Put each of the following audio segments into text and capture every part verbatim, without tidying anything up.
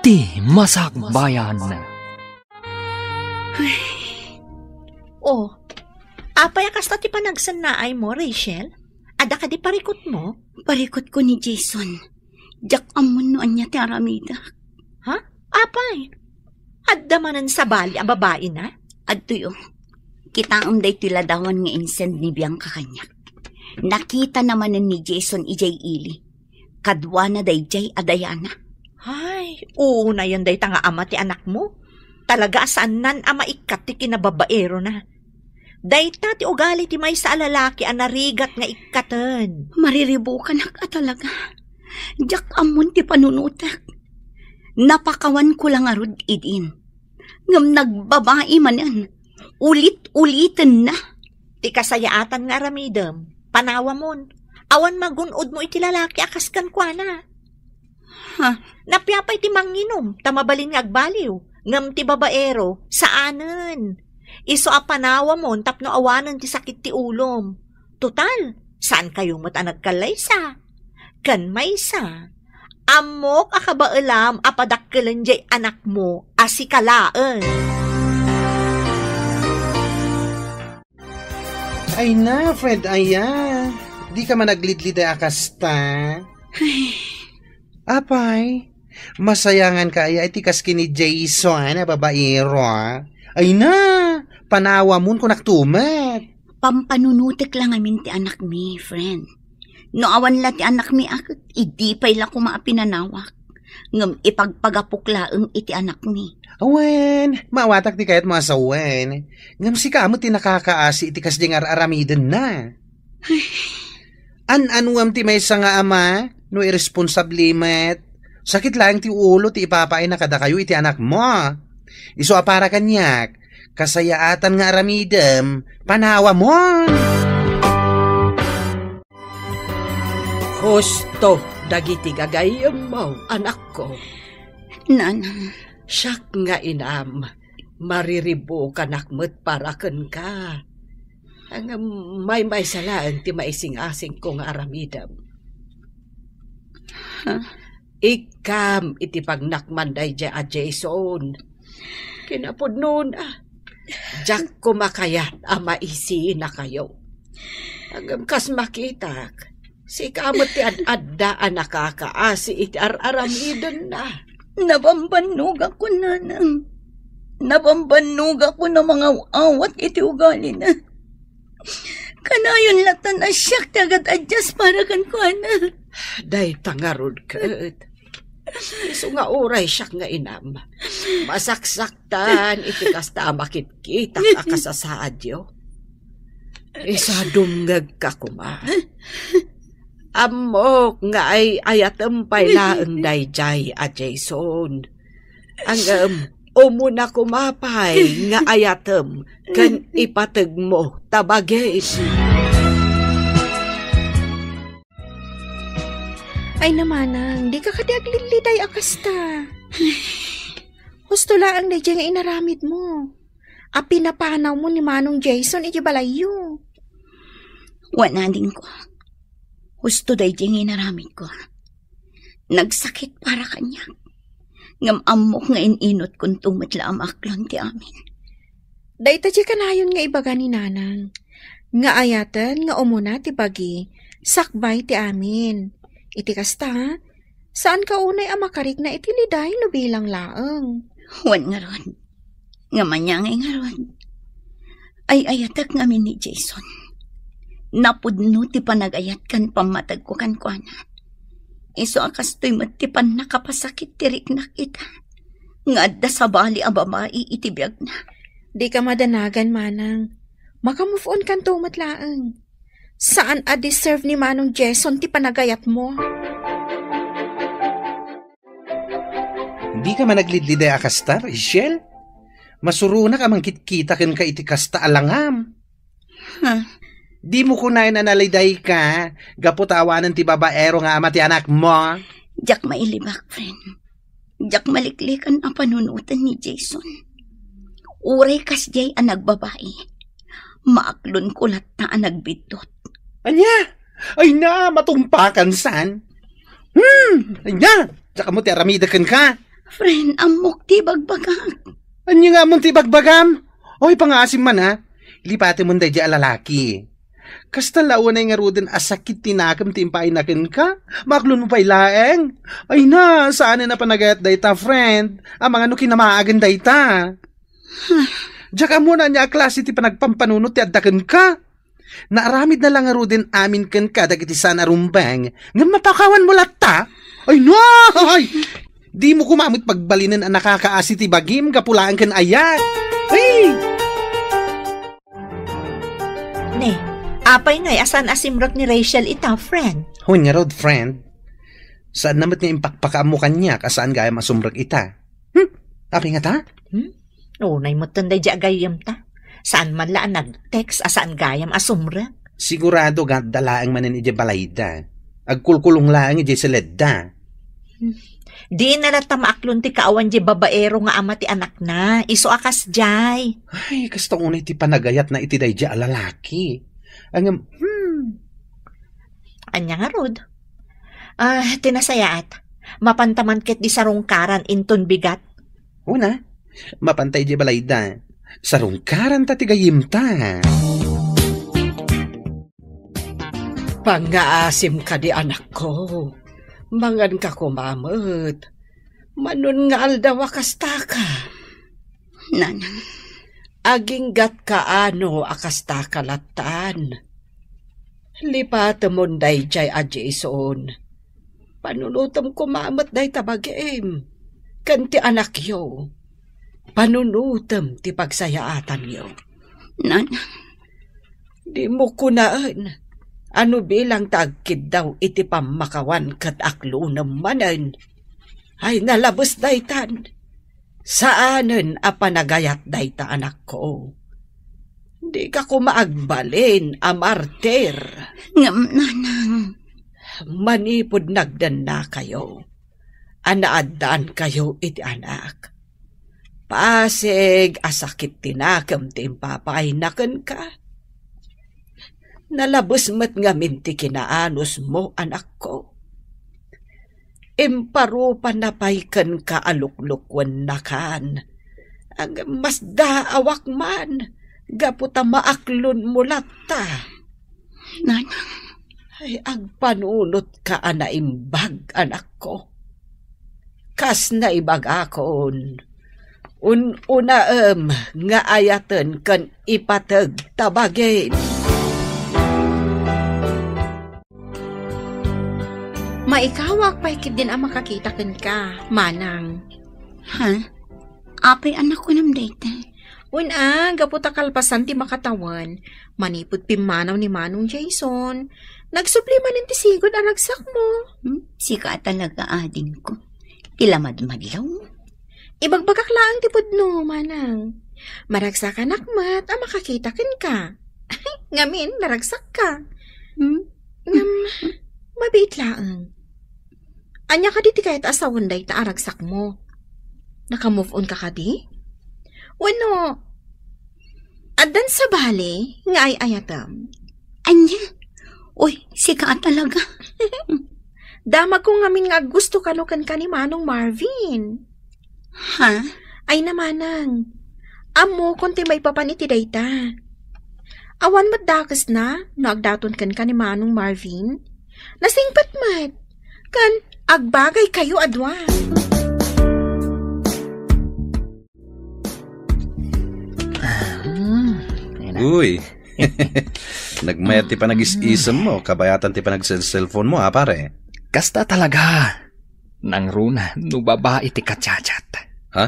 Ti Masakbayan. Oh, apay a kasta ti panagsannaaymo, Rachel? Adda kadi parikutmo? Parikutko ni Jason. Diak ammon no ania ti aramidek. Ha? Apay? Adda manen sabali a babaina? Adtoy, oh. Kitaem daytoy ladawan nga insend ni Bianca kaniak. Nakitana manen ni Jason idiay ili. Kaduana daydiay a Diana. Ay, uunayen dayta nga ama ti anakmo. Talaga a saannan a maikkat ti kinababaerona. Dayta ti ugali ti maysa a lalaki a narigat nga ikkaten. Mariribukanak a talaga. Diak ammon ti panunotek. Napakawanko la ngarud idin. Ngem nagbabai manen. Ulit-ulitenna. Ti kasayaatan nga aramidem, panawamon. Awan magun-odmo iti lalaki a kas kenkuana. Ha? Napiapay ti manginum, ta mabalin nga agbaliw. Ngem ti babaero, saanen. Isu a panawamon tapno awanen ti sakit ti ulom. Total, saankayo met a nagkallaysa. Ken maysa, ammok a kabaelam a padakkelen diay anakmo a sika laeng. Ay na, friend, aya. Di ka man naglidliday a kasta. Ay. Apay, masayangan ka aya iti kas ken ni Jason a babaero, a? Ay na, panawamon kunak tumet. Pampanunotek la ngamin ti anakmi, friend. No awan la ti anakmi a ket idi pay la koma a pinanawak. Ngem ipagpagapok laeng iti anakmi. Awen, maawatak ti kayatmo a sawen. Ngem sika met ti nakakaasi iti kasdiay nga ar-aramidenna. An-anuam ti maysa nga ama no irresponsable met. Sakit laeng ti ulo ti ipapaayna kadakayo iti anakmo. Isu a para kaniak, kasayaatan nga aramidem, panawamon. Husto dagiti gagayyemmo, anakko. Nanang. Siak nga inam, mariribukanak met para kenka. Ngem maymaysa laeng ti maisingasingko nga aramidem. Ha? Ikkam iti pagnakman daydiay a Jason. Kinapudnona, diak koma kayat a maisinakayo. Ngem kas makitak, sika met ti ad-adda a nakakaasi iti ar-aramidenna. Nabambannogakon, nanang. Nabambannogakon a mangaw-awat iti ugalina. Kanayon latta a siak ti agad-addas para kenkuana. Dayta ngarud ket. Isu nga uray siak nga inam, masaksaktan iti kasta a makitkitak a kasasaadyo. Isu a dumngegka koma. Ammok nga ay-ayatem pay laeng daydiay a Jason. Ngem, umuna koma pay nga ayatem ken ipategmo ta bagim. Ay, namanang, dika kadi aglidliday a kasta. Husto laeng daydiay nga inaramidmo. A pinapanawmo ni Manong Jason iti balayyo. Wen, adingko. Husto daydiay nga inaramidko. Nagsakit para kaniak. Ngem ammok nga in-inutkonto met la a maaklon ti amin. Dayta ti kanayon nga ibaga ni Nanang, nga ayaten nga umuna ti bagi, sakbay ti amin. Iti kasta, saanka unay a makarikna iti liday no bilang laeng. Wen ngarud, nga maniangay ngarud. Ay-ayatek ngamin ni Jason. Napudno ti panagayat ken pammategko kenkuana. Isu a kastoy met ti pannakapasakit ti riknak ita, nga adda sabali a babai iti biagna. Dika madanagan, manang. Maka-move on kanto met laeng. Saan a deserve ni Manong Jason ti panagayatmo. Dika man aglidliday a kasta, Rachel? Masuronak a mangkitkita kenka iti kasta a langam. Ha? Dimo kunaen a nalidayka gapu ta awanen ti babaero nga ama ti anakmo? Diak mailibak, friend. Diak maliklikan a panunoten ni Jason. Uray kasdiay a nagbabai, maaklonko latta a nagbiddut. Ania? Ay na, matumpakan san? Hmm, ania? Diak ammo ti aramidek kenka. Friend, ammok ti bagbagak. Ania nga ammom ti bagbagam? Oy, pangaasim man, ha? Lipatemon daydiay a lalaki. Kasta la unay ngaruden a sakit ti nakem ti impaayna kenka? Maaklonmo pay laeng? Ay na, saanen a panagayat dayta, friend. Amangan no kinamaagen dayta. Diak ammo no ania a klase ti panagpampanunot ti adda kenka. Naaramidna la ngaruden amin kenka dagiti saan a rumbeng, ngem mapakawanmo latta? Ay, no! Ay! Dimo koma met pagbalinen a nakakaasi ti bagim gapu laeng ken ayat. Ay! Ne, apay ngay a saan a simrek ni Rachel ita, friend? Wen ngarud, friend. Saanna met nga impakpakaammo kaniak a saan gayam a sumrek ita. Hmm? Apay ngata? Hmm? Unay metten daydiay a gayyemta. Saan man la a nag-text a saan gayam a sumrek. Sigurado nga adda laeng manen idiay balayda. Agkulkulong laeng idiay seledda. Hmm. Dina latta maaklon ti kaawan diay babaero nga ama ti anakna. Isu a kasdiay. Ay, kasta unay ti panagayatna iti daydiay a lalaki. Ngem, hmm. Ania ngarud? Ah, ti nasayaat. Mapanta man ket di sarungkaran inton bigat. Una, mapanta idiay balayda. Sarungkaranta ti gayyemta. Pangngaasim kadi, anakko. Manganka koma met. Mano nga aldaw a kastaka. Nanang. Aginggatka ano a kastaka lattan. Lipatemon daydiay a Jason. Panunotem koma met dayta bagim. Ken ti anakyo. Panunotem ti pagsayaatanyo. Nanang. Dimo kunaen a no bilang ta agkiddaw iti pammakawan ket aklonem manen. Ay, nalabes daytan. Saanen a panagayat dayta, anakko. Dika koma agbalin a martir. Ngem, nanang. Manipud nagdennakayo a naaddaankayo iti anak. Pasig a sakit ti nakem ti impapaayna kenka. Nalabes met ngamin ti kinaanusmo, anakko. Imparupanna pay kenka a luklukuennakan. Ngem masdaawak man gapu ta maaklonmo latta. Nanang. Ay, agpanunotka a naimbag, anakko. Kas naibagakon, un-unaem nga ayaten ken ipateg ta bagim. Maikawak pay ketdin a makakita kenka, manang. Ha? Apay a nakunam dayta? Wen a, gapu ta kalpasan ti makatawen, manipud pimmanaw ni Manong Jason, nagsubli manen ti sigud a ragsakmo. Hmm? Sika a talaga, adingko. Ti lamadmadlaw. Ibagbagak laeng ti pudno, manang. Maragsakanak met a makakita kenka. Ngamin, naragsakka. Hmm? Ngem, mabiit laeng. Ania kadi ti kayat a sawen dayta a ragsakmo? Naka-move on ka kadi? Wenno, addan sabali nga ay-ayatem? Ania? Uy, sika a talaga. Damagko ngamin nga aggusto kano kenka ni Manong Marvin. Ha? Ay na, manang. Ammokon ti maipapan iti dayta. Awan met dakesna no agdaton kenka ni Manong Marvin. Nasingpet met. Ken agbagaykayo a dua. Ah, hmm. Ayan na. Uy. Nagmayat ti panagis-isem mo, kabayatan ti panagselselpon mo, ha, pare? Kasta talaga. Nangruna no babai ti kachat-chat. Ha?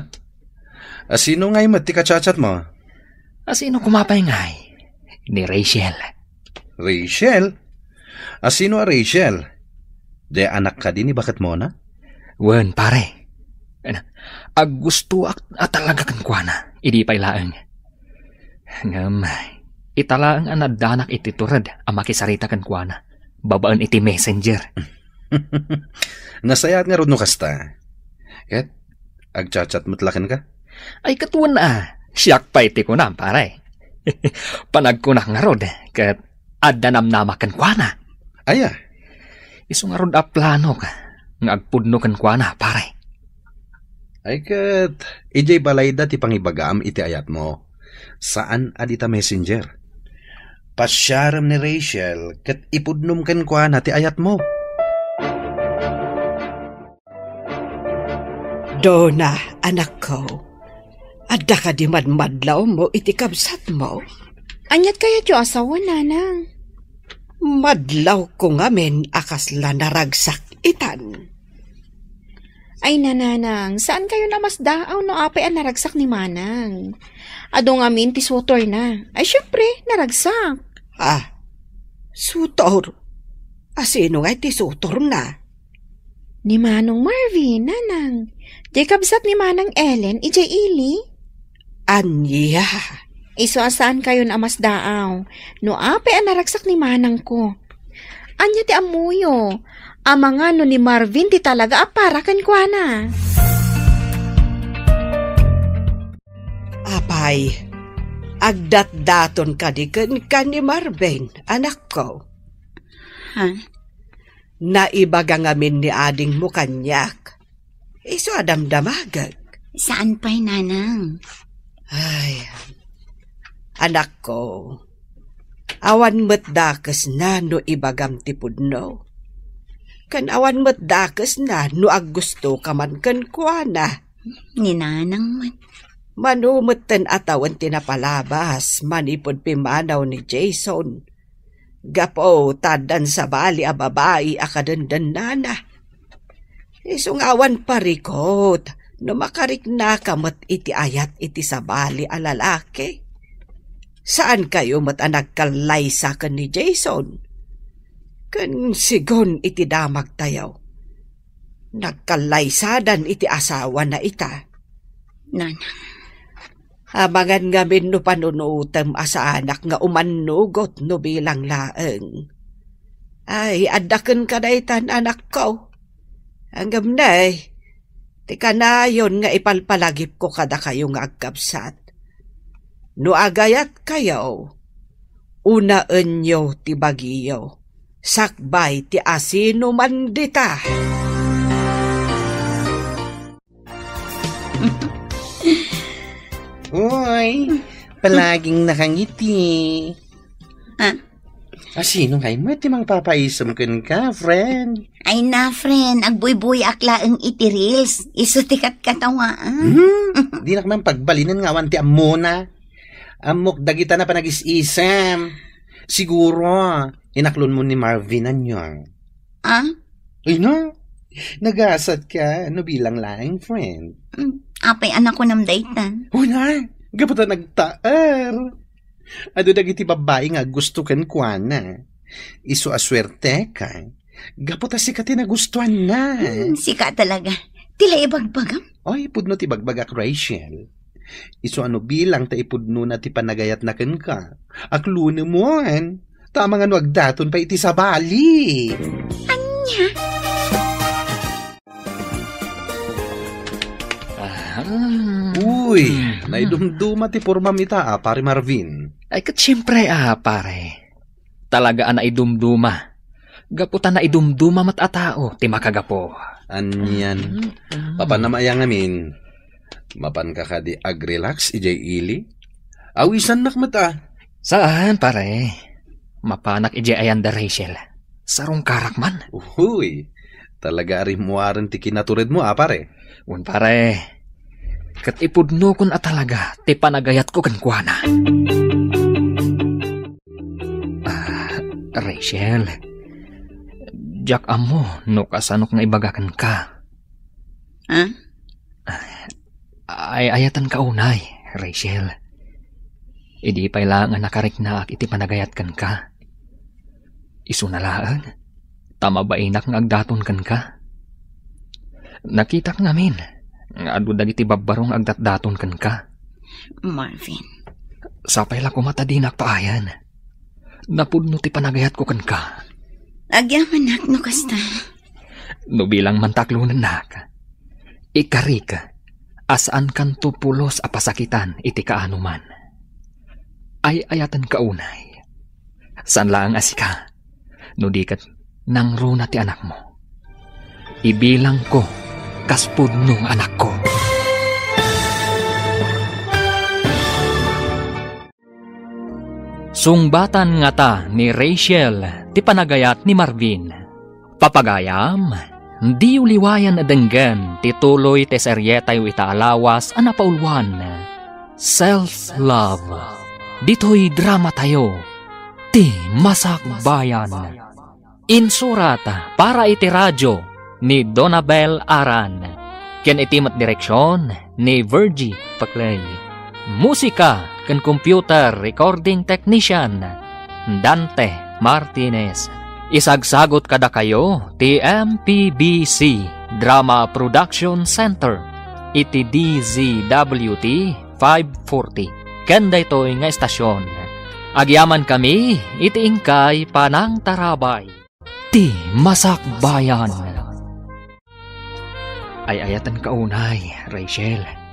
Asino ngay met ti kachat-chat mo? Asino koma pay ngay? Ni Rachel. Rachel? Asino a Rachel? Di anak kadi ni baketmona? Wen, pare. Aggustoak a talaga kenkuana, idi pay laeng. Ngem, ita laeng a naddanak iti tured a makisarita kenkuana, babaen iti messenger. Nasayaat ngarud no kasta. Ket, agchat-chat met la kenka? Ay, ket wen a, siak pay ti kunam, pare. Panagkunak ngarud, ket adda namnama kenkuana. Aya? Isu ngarud a planok nga agpudno kenkuana, pare. Ay ket, idiay balayda ti pangibagam iti ayatmo. Saan a dita messenger. Pasiarem ni Rachel ket ipudnom kenkuana ti ayatmo. Dona, anakko, adda kadi madmadlawmo iti kabsatmo? Aniat kayatyo a sawen, nanang? Madlawko ngamin a kasla naragsak itan. Ay, nanang, saankayon a masdaaw no apay a naragsak ni manang. Adu ngamin ti sutorna. Ay, siempre, naragsak. Ah, sutor? A sino ngay ti sutorna? Ni Manong Marvin, nanang. Diay kabsat ni Manang Ellen, idiay ili. Ania? Isu a saankayon a masdaaw no apay a naragsak ni manangko. Ania ti ammoyo? Amangan no ni Marvin ti talaga a para kenkuana. Apay, agdatdaton kadi kenka ni Marvin, anakko? Ha? Naibaga ngamin ni adingmo kaniak. Isu a damdamagek. Saan pay, nanang? Ay, anakko, awan met dakesna no ibagam ti pudno. Ken awan met dakesna no aggustoka man kenkuana. Ni nanang met. Mano metten a tawen ti napalabas manipud pimmanaw ni Jason. Gapu ta addan sabali a babai a kadendennana. Isu nga awan parikut no makariknaka met iti ayat iti sabali a lalaki. Saankayo met a nagkallaysa ken ni Jason? Ken sigun iti damagtayo, nagkallaysadan iti asawana ita. Nanang. Amangan ngamin no panunutem a saanak nga umannugot no bilang laeng. Ay, adda kenka daytan, anakko. Ngem ne, ti kanayon nga ipalpalagipko kadakayo nga agkabsat. No agayatkayo, unaenyo ti bagiyo, sakbay ti asinoman dita. Uy, palaging nakangiti. Ah? Asino ngay met ti mangpapaisem kenka, friend? Ay na, friend, agbuybuyak laeng iti reels. Isu ti katkatawaan. Hmm? Dinak man pagbalinen nga awan ti ammona. Ammok dagita na panagis-isem. Siguro, inaklonmo ni Marvin, ania? Ah? Ay na, nagasat ka, no bilang laeng, friend. Hmm, apay a nakunam daytan? Una, gapu ta nagtaer. Adu dagiti babbai nga aggusto kenkuana. Isu a suerte ka. Gapu ta sika ti nagustuanna. Hmm, sika talaga. Ti la ibagbagam? Ay, pudno ti bagbagak, Rachel. Isu a no bilang ta ipudnona ti panagayatna kenka. Aklonem, ta amangan no agdaton pay iti sabali. Ania? Aha. Uy, hmm, naidumduma ti pormam ita, a, Pare Marvin. Ay, ket siempre, a, pare. Talaga a naidumduma. Gapu ta naidumduma met a tao ti makagapu. Anian. Mm, mm. Mapanka kadi ag-relax idiay ili? Awisannak met a. Saan, pare. Mapanak idiay ayan da Rachel. Sarungkarak man. Uy, talaga a rimmuaren ti kinaturedmo, a, pare. Wen, pare. Ket ipudnokon a talaga ti panagayatko kenkuana. Ah, Rachel, diak ammo no kasanok nga ibaga kenka. Ah? Ay-ayatenka unay, Rachel. Idi pay laeng a nakariknaak iti panagayat kenka. Isuna laeng, ta mabainak nga agdaton kenka. Nakitak ngamin nga adu dagiti babbaro nga agdatdaton kenka. Marvin. Sapay la koma ta dinak paayen. Napudno ti panagayatko kenka. Agyamanak no kasta. No bilang man ta aklonennak, ikarik a saankanto pulos a pasakitan iti kaanoman. Ay-ayatenka unay. Saan laeng a sika, no di ket nangruna ti anakmo. Ibilangko kas pudno nga anakko. Sungbatan ngata ni Rachel ti panagayat ni Marvin. Papagayam, diyo liwayan a denggen ti tuloy ti serietayo ita a lawas a napauluan, Self Love. Ditoy dramatayo, Ti Masakbayan. Insurat para iti radio ni Donabel Aran, ken iti met direksion ni Virgie Paclay. Musika ken computer recording technician, Dante Martinez. Isagsagut kadakayo ti M P B C Drama Production Center iti D Z W T five forty. Ken daytoy nga estasion, agyamankami iti inkay panangtarabay. Ti Masakbayan. Ay-ayatenka unay, Rachel.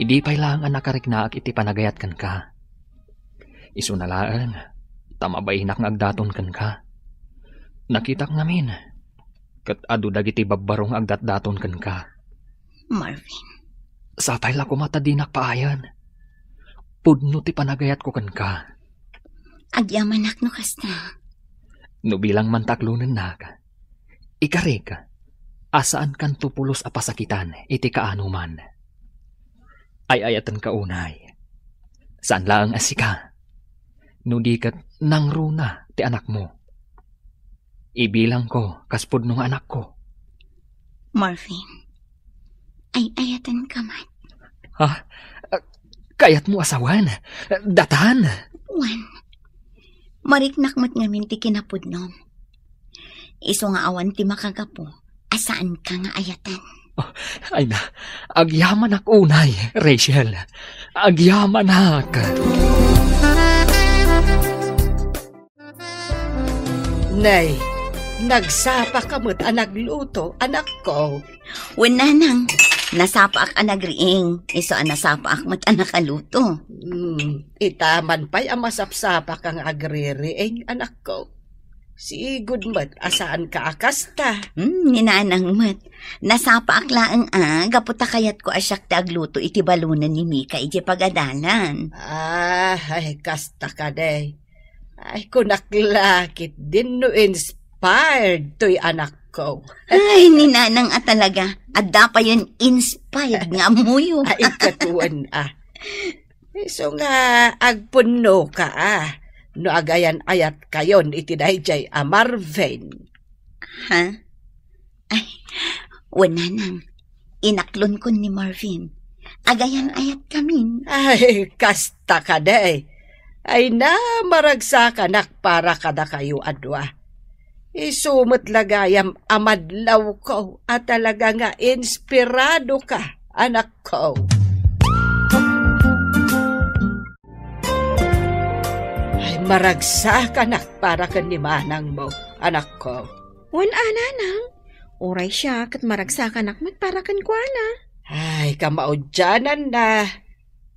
Idi pay laeng a nakariknaak iti panagayat kenka. Isuna laeng, ta mabainak nga agdaton kenka. Nakitak ngamin, ket adu dagiti babbaro nga agdatdaton kenka. Marvin. Sapay la koma ta dinak paayen. Pudno ti panagayatko kenka. Agyamanak no kasta. No bilang man ta aklonennak, ikarik a saankanto pulos a pasakitan iti kaanoman. Ay-ayatenka unay. Saan laeng a sika. No di ket nangruna ti anakmo. Ibilangko kas pudno nga anakko. Marvin, ay-ayatenka met. Ha? Kayatmo a sawen? Datan? Wen. Mariknak met ngamin ti kinapudnom. Isu nga awan ti makagapu a saanka nga ayaten. Oh, ay na, agyamanak unay, Rachel. Agyamanak. Nay, nagsapa ka met a nagluto, anakko. Wen, nanang, nasapaak a nagriing, isu a nasapaak met a nakaluto. Hmm, ita man pay a masapsapa ka nga agririing, anakko. Sigud met a saanka a kasta. Hmm, ni nanang met. Nasapaak laeng a, gapu ta kayatko a siak ti agluto iti balonen ni Mika idiay pagadalan. Ah, ay, kasta kadi. Ay, kunak la, ketdin no inspired toy anakko. Ay, ni nanang a talaga. Adda payen inspired nga ammoyo. Ay, ket wen, ah. Isu nga agpunnoka, ah, no agayan-ayatkayon iti daydiay a Marvin. Ha? Ay, wen, nanang. Inaklonkon ni Marvin. Agayan-ayatkamin. Ay, kasta kadi. Ay na, maragsakanak para kadakayo a dua. Isu met la gayam a madlawko a talaga nga inspiradoka, anakko. Ay, maragsakanak para ken ni manangmo, anakko. Wen a, nanang. Uray siak ket maragsakanak met para kenkuana. Ay, kamaudiananna.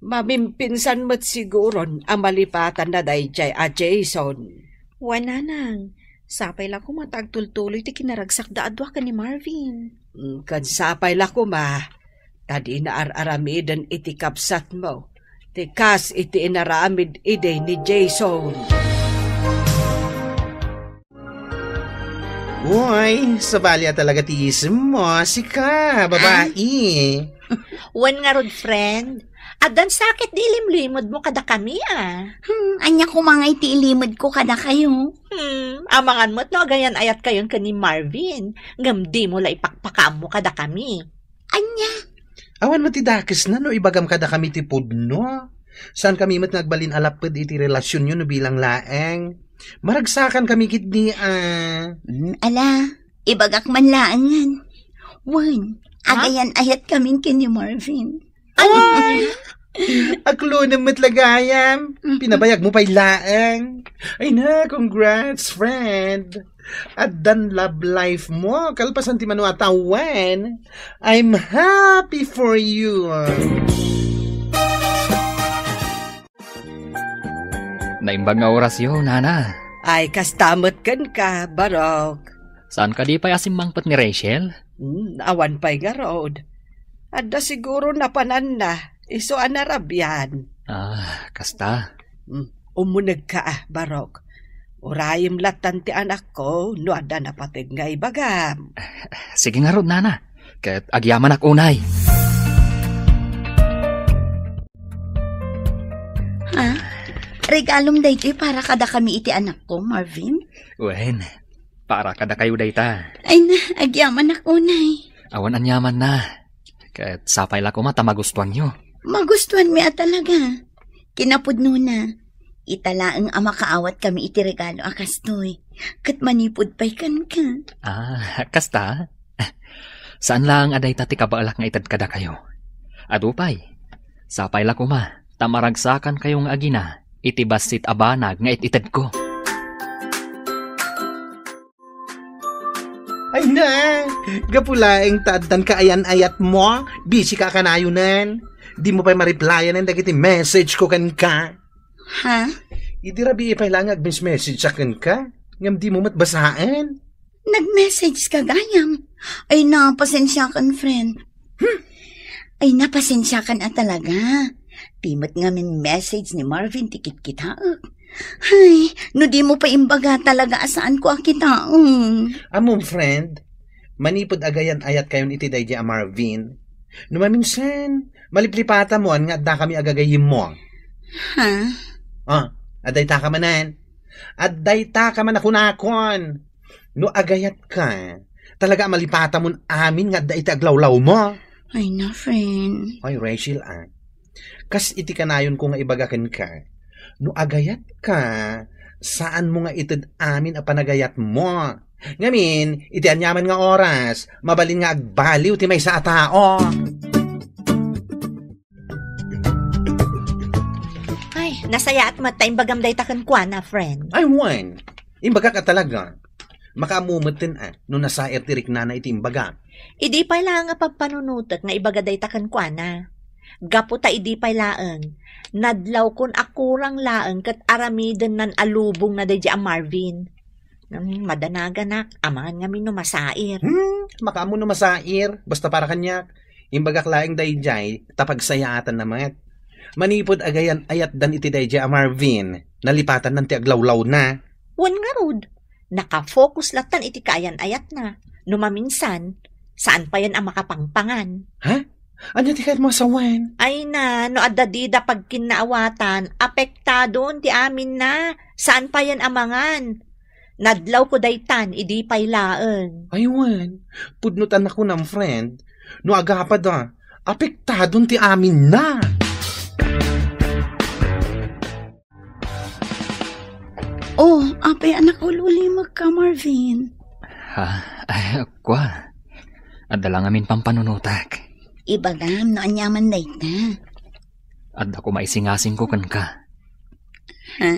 Mamimpinsan met siguron a malipatanna daydiay a Jason. Wen, nanang. Sapay la koma ta agtultuloy ti kinaragsakda a dua ken ni Marvin. Mm, ken sapay la koma ta dina ar-aramiden iti kabsatmo ti kas iti inaramid idi ni Jason. Uy, sabali a talaga ti isimmo, sika, babai. Wen ngarud, friend. Addan sakit di ilimlimedmo kadakami, a. Hmm, ania koma ngay ti ilimedko kadakayo? Hmm, amangan met no agayan-ayatkayon ken ni Marvin, ngem dimo la ipakpakaammo kadakami. Ania? Awan met ti dakesna no ibagam kadakami ti pudno. Saankami met nga agbalin a lapped iti relasionyo no bilang laeng. Maragsakankami ketdi a. Mm, ala, ibagak man laengen. Wen, ha? Agayan-ayatkamin ken ni Marvin. Ay! Aklonem met la gayam. Pinabayagmo pay laeng. Ay na, congrats, friend. Addan love life mo, kalpasan ti mano a tawen. I'm happy for you. Naimbag nga orasyo, nana. Ay, kasta met kenka, Barok. Saan kadi pay a simmangpet ni Rachel? Hmm, awan pay ngarud. Adda siguro napananna, isu a narabian. Ah, kasta. Hmm. Umunegka, ah, Barok. Urayem lattan ti anakko no adda napateg nga ibagam. Sige ngarud, nana. Ket agyamanak unay. Ha? Regalom daytoy para kadakami iti anakko, Marvin? Wen, para kadakayo dayta. Ay na, agyamanak unay. Awan aniamanna. Ket sapay la koma ta magustuanyo. Magustuanmi a talaga. Kinapudnona, ita laeng a makaawatkami iti regalo a kastoy. Ket manipud pay kenka. Ah, kasta? Saan laeng a dayta ti kabaelak nga ited kadakayo. Adu pay, sapay la koma ta maragsakankayo nga agina iti bassit a banag nga it-itedko. Ay na, gapu laeng ta addan kaayan-ayatmo, busy ka kanayonen. Dimo pay ma-replyanen dagiti message ko kenka. Ha? Idi rabii pay laeng nga agmes-message a kenka, ngem dimo met basaen. Nag-message ka gayam? Ay na, pasensiakan, friend. Hmm. Ay na, pasensiakan a talaga. Ti met ngamin message ni Marvin ti kitkitaek. Ay, no dimo pay imbaga talaga a saanko a kitaen. Ammom, friend, manipud agayan-ayatkayon iti daydi a Marvin, no maminsan, maliplipatamoan nga addakami a gagayyemmo. Ha? Ah, addaytaka manen. Addaytaka man a kunakon. No agayatka, talaga a malipatamon amin nga adda iti aglawlawmo. Ay na, friend. Ay, Rachel, ah. Kas iti kanayonko nga ibaga kenka, no agayatka, saanmo nga ited amin a panagayatmo. Ngamin, iti aniaman nga oras, mabalin nga agbaliw ti maysa a tao. Ay, nasayaat met ta imbagam dayta kenkuana, friend. Ay, wen. Imbagak a talaga. Makaammo metten a, no nasair ti riknana iti imbagam. Idi pay la nga pagpanunotek nga ibaga dayta kenkuana. Gapu ta idi pay laeng, nadlawkon a kurang laeng ket aramidennan a lubongna daydi a Marvin. Hmm, madanaganak, amangan ngamin no masair. Hmm, makaammo no masair, basta para kaniak. Imbagak laeng daydiay, ta pagsayaatanna met. Manipud agayan-ayatdan iti daydiay a Marvin, nalipatannan ti aglawlawna. Wen ngarud, nakafocus lattan iti kaayan-ayatna. No maminsan, saan payen a makapangpangan. Ha? Ania ti kayatmo a sawen? Ay na, no adda dida pagkinnaawatan, apektadon ti aminna. Saan payen a mangan. Nadlawko daytan idi pay laeng. Ay wen, pudno ta nakunam, friend. No agapada, apektadon ti aminna. Oh, apay a nakaul-ulimekka, Marvin? Ha? Ay, kua. Adda la ngamin pampanunotak. Ibagam no aniaman dayta. Adda koma isingasingko kenka. Ha?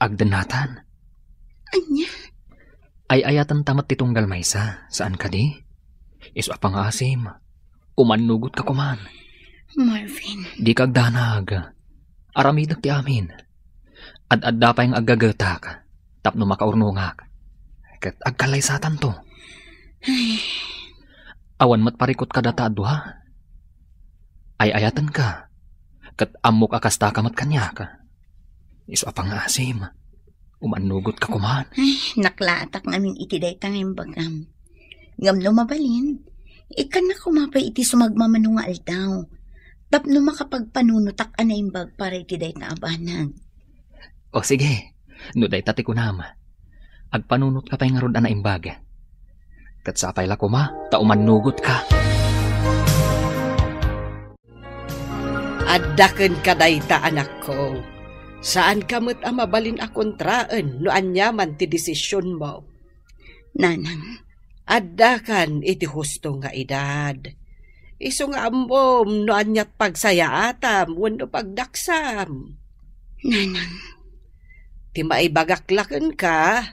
Agdennatan. Ania? Ay-ayatenta met ti tunggal maysa, saan kadi? Isu a pangaasim, umannugotka koman. Marvin. Dika agdanag. Aramidek ti amin. Ad-adda pay nga aggagetak tapno makaurnongak. Ket agkallaysatanto. Ay. Awan met parikut kadata a dua. Ay-ayatenka. Ket ammok a kastaka met kaniak. Isu a pangaasim. Umannugotka koman. Ay, naklaatak ngamin iti dayta nga imbagam. Ngem no mabalin, ikkannak koma pay iti sumagmamano nga aldaw. Tapno makapagpanunotak a naimbag para iti dayta a banag. O sige, no dayta ti kunam, agpanunotka pay ngarud a naimbag. Ket sapay la koma ta umannugotka. Adda kenka dayta, anakko. Saanka met a mabalin a kontraen no aniaman ti desisionmo. Nanang. Addakan iti husto nga edad. Isu nga ammom no aniat pagsayaatam wenno pagdaksam. Nanang. Ti maibagak la kenka,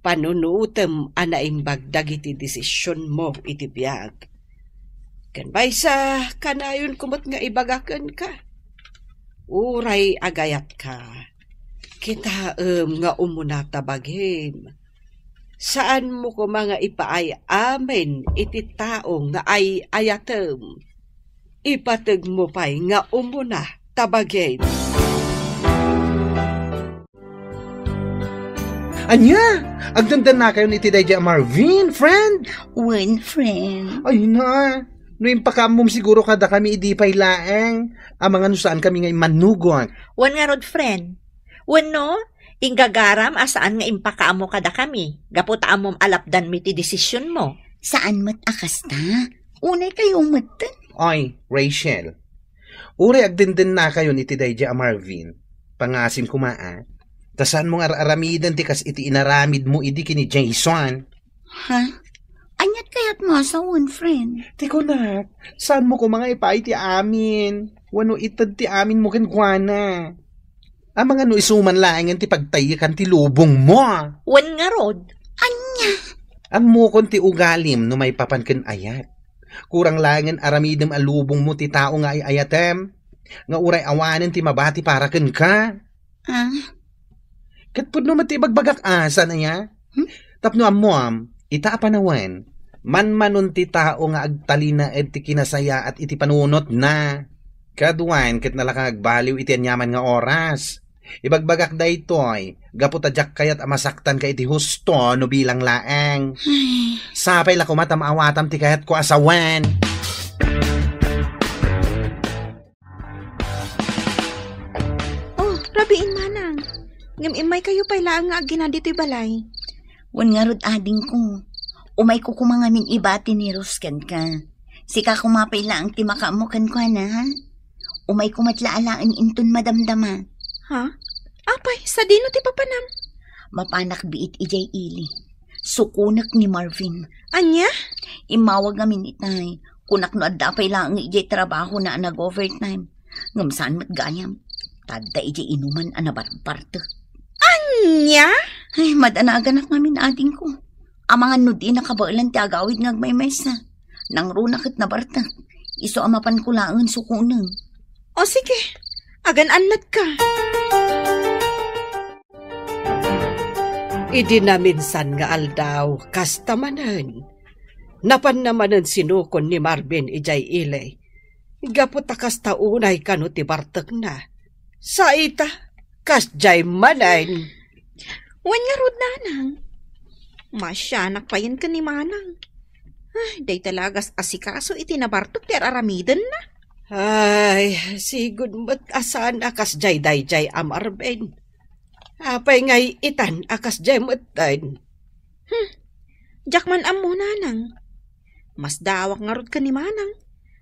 panunutem a naimbag dagiti desisionmo iti biag. Ken maysa, kanayonko met nga ibaga kenka. Uray agayatka, kitaem nga umuna ta bagim. Saanmo koma nga ipaay amin iti tao nga ay-ayatem. Ipategmo pay nga umuna ta bagim. Ania? Agdendennakayon iti daydiay a Marvin, friend? Wen, friend. Ay na, no impakaammom siguro kadakami idi pay laeng, amangan no saankami nga immannugot. Wen ngarud, friend. Wenno, inggagaram a saan nga impakaammo kadakami, gapu ta ammom a lapdanmi ti desisionmo. Saan met a kasta. Unay kayo metten. Oy, Rachel. Uray agdendennakayon iti daydiay a Marvin. Pangasim koma, a. Ta saanmo nga ar-aramiden ti kas iti inaramidmo idi ken ni Jason. Ha? Aniat kayat masawen, friend? Ti kunak, saanmo koma nga ipaay ti amin? Wenno ited ti aminmo kenkuana? Amangan no isu man laengen ti pagtaykan ti lubongmo. Wen ngarud. Ania? Ammokon ti ugalim no maipapan ken ayat. Kurang laengen aramidem a lubongmo ti tao nga ay-ayatem, nga uray awanen ti mabati para kenka. Ah? Ket pudno met ti ibagbagak a, saan aya? Hmm? Tapno ammoam, ita a panawen, manmanon ti tao nga agtalinaed ti kinasayaat iti panunotna. Kaduan ket nalaka agbaliw iti aniaman nga oras. Ibagbagak daytoy, gapu ta diak kayat a masaktanka iti husto no bilang laeng. Ay. Sapay la koma ta maawatam ti kayatko a sawen. Oh, rabiin, manang. Ngem immaykayo pay laeng nga aggina ditoy balay. Wen ngarud, adingko. Umayko koma ngamin ibati ni Rose kenka. Sika koma pay laeng ti makaammo kenkuana, ha? Umayko met la alaen inton madamdama. Ha? Apay, sadino ti papanam? Mapanak biit idiay ili. Sukonek ni Marvin. Ania? Immawag ngamin itay. Kunak no adda pay laeng idiay trabahona a nag-overtime. Ngem saan met gayam. Ta adda idiay inuman a nabarbartek. Ania? Ay, madanaganak ngamin, adingko. Amangan no di nakabaelan ti agawid nga agmaymaysa. Nangruna ket nabartek. Isu a mapanko laeng sukonen. O sige, agan-annatka. Idi naminsan nga aldaw, kasta manen. Napanna manen sinukon ni Marvin idiay ili. Gapu ta kasta unay kano ti bartekna. Sa ita, kasdiay manen. Wen ngarud, nanang. Masianak payen ken ni manang. Ay, dayta la agas-asikaso iti nabartek ti ar-aramidenna. Ay, sigud met a saan a kasdiay daydiay a Marvin. Apay nga itan a kasdiay metten? Hmm. Diak man ammo, nanang. Masdaawak ngarud ken ni manang.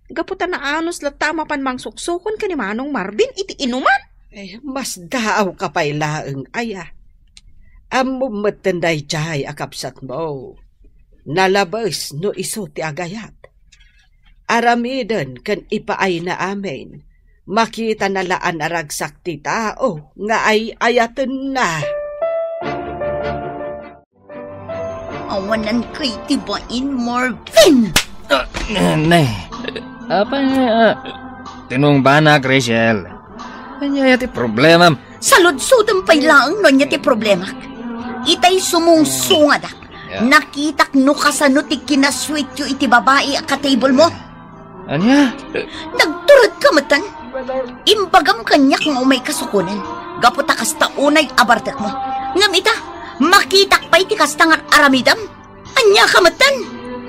Gapu ta naanus latta a mapan mangsuksukon ken ni manong Marvin iti inuman. Eh, masdaawka pay laeng aya. Ammom metten daydiay a kabsatmo. Nalabes no isu ti agayat. Aramiden ken ipaayna amin. Makitana la a naragsak ti tao nga ay-ayatenna. Awanan kay ti bain, Marvin! Ah, ne. Apay, ah, tinungbanak, Rachel. Ania ti problemam? Saludsodem pay laeng no ania ti problemak. Itay sumungsungadak. Yeah. Nakitak no kasano ti kinasuityo iti babai a ka-table mo. Ania? Nagturedka metten. Imbagam kaniak nga umayka sukonen. Gapu ta kasta unay a bartekmo. Ngem ita, makitak pay ti kasta nga aramidem. Ania ka metten?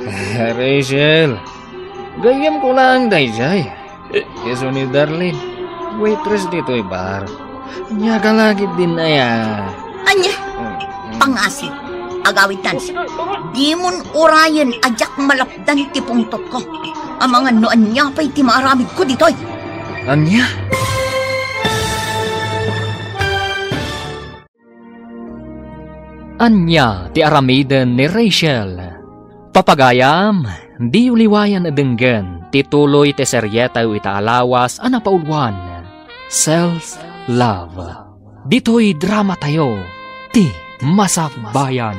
Ah, Rachel, gayyemko laeng daydiay. Isu ni Darlene, waitress ditoy bar. Ania ka la ketdin aya? Ania? Mm, mm. Pangasim, agawid tansi. Dimon urayen a diak malapdan ti pungtotko. Amangan no ania pay ti maaramidko ditoy. Ania? Ania ti aramiden ni Rachel? Papagayam, diyo liwayan a denggen ti tuloy ti serietayo ita a lawas a napauluan, Self Love. Ditoy dramatayo, ti Masakbayan.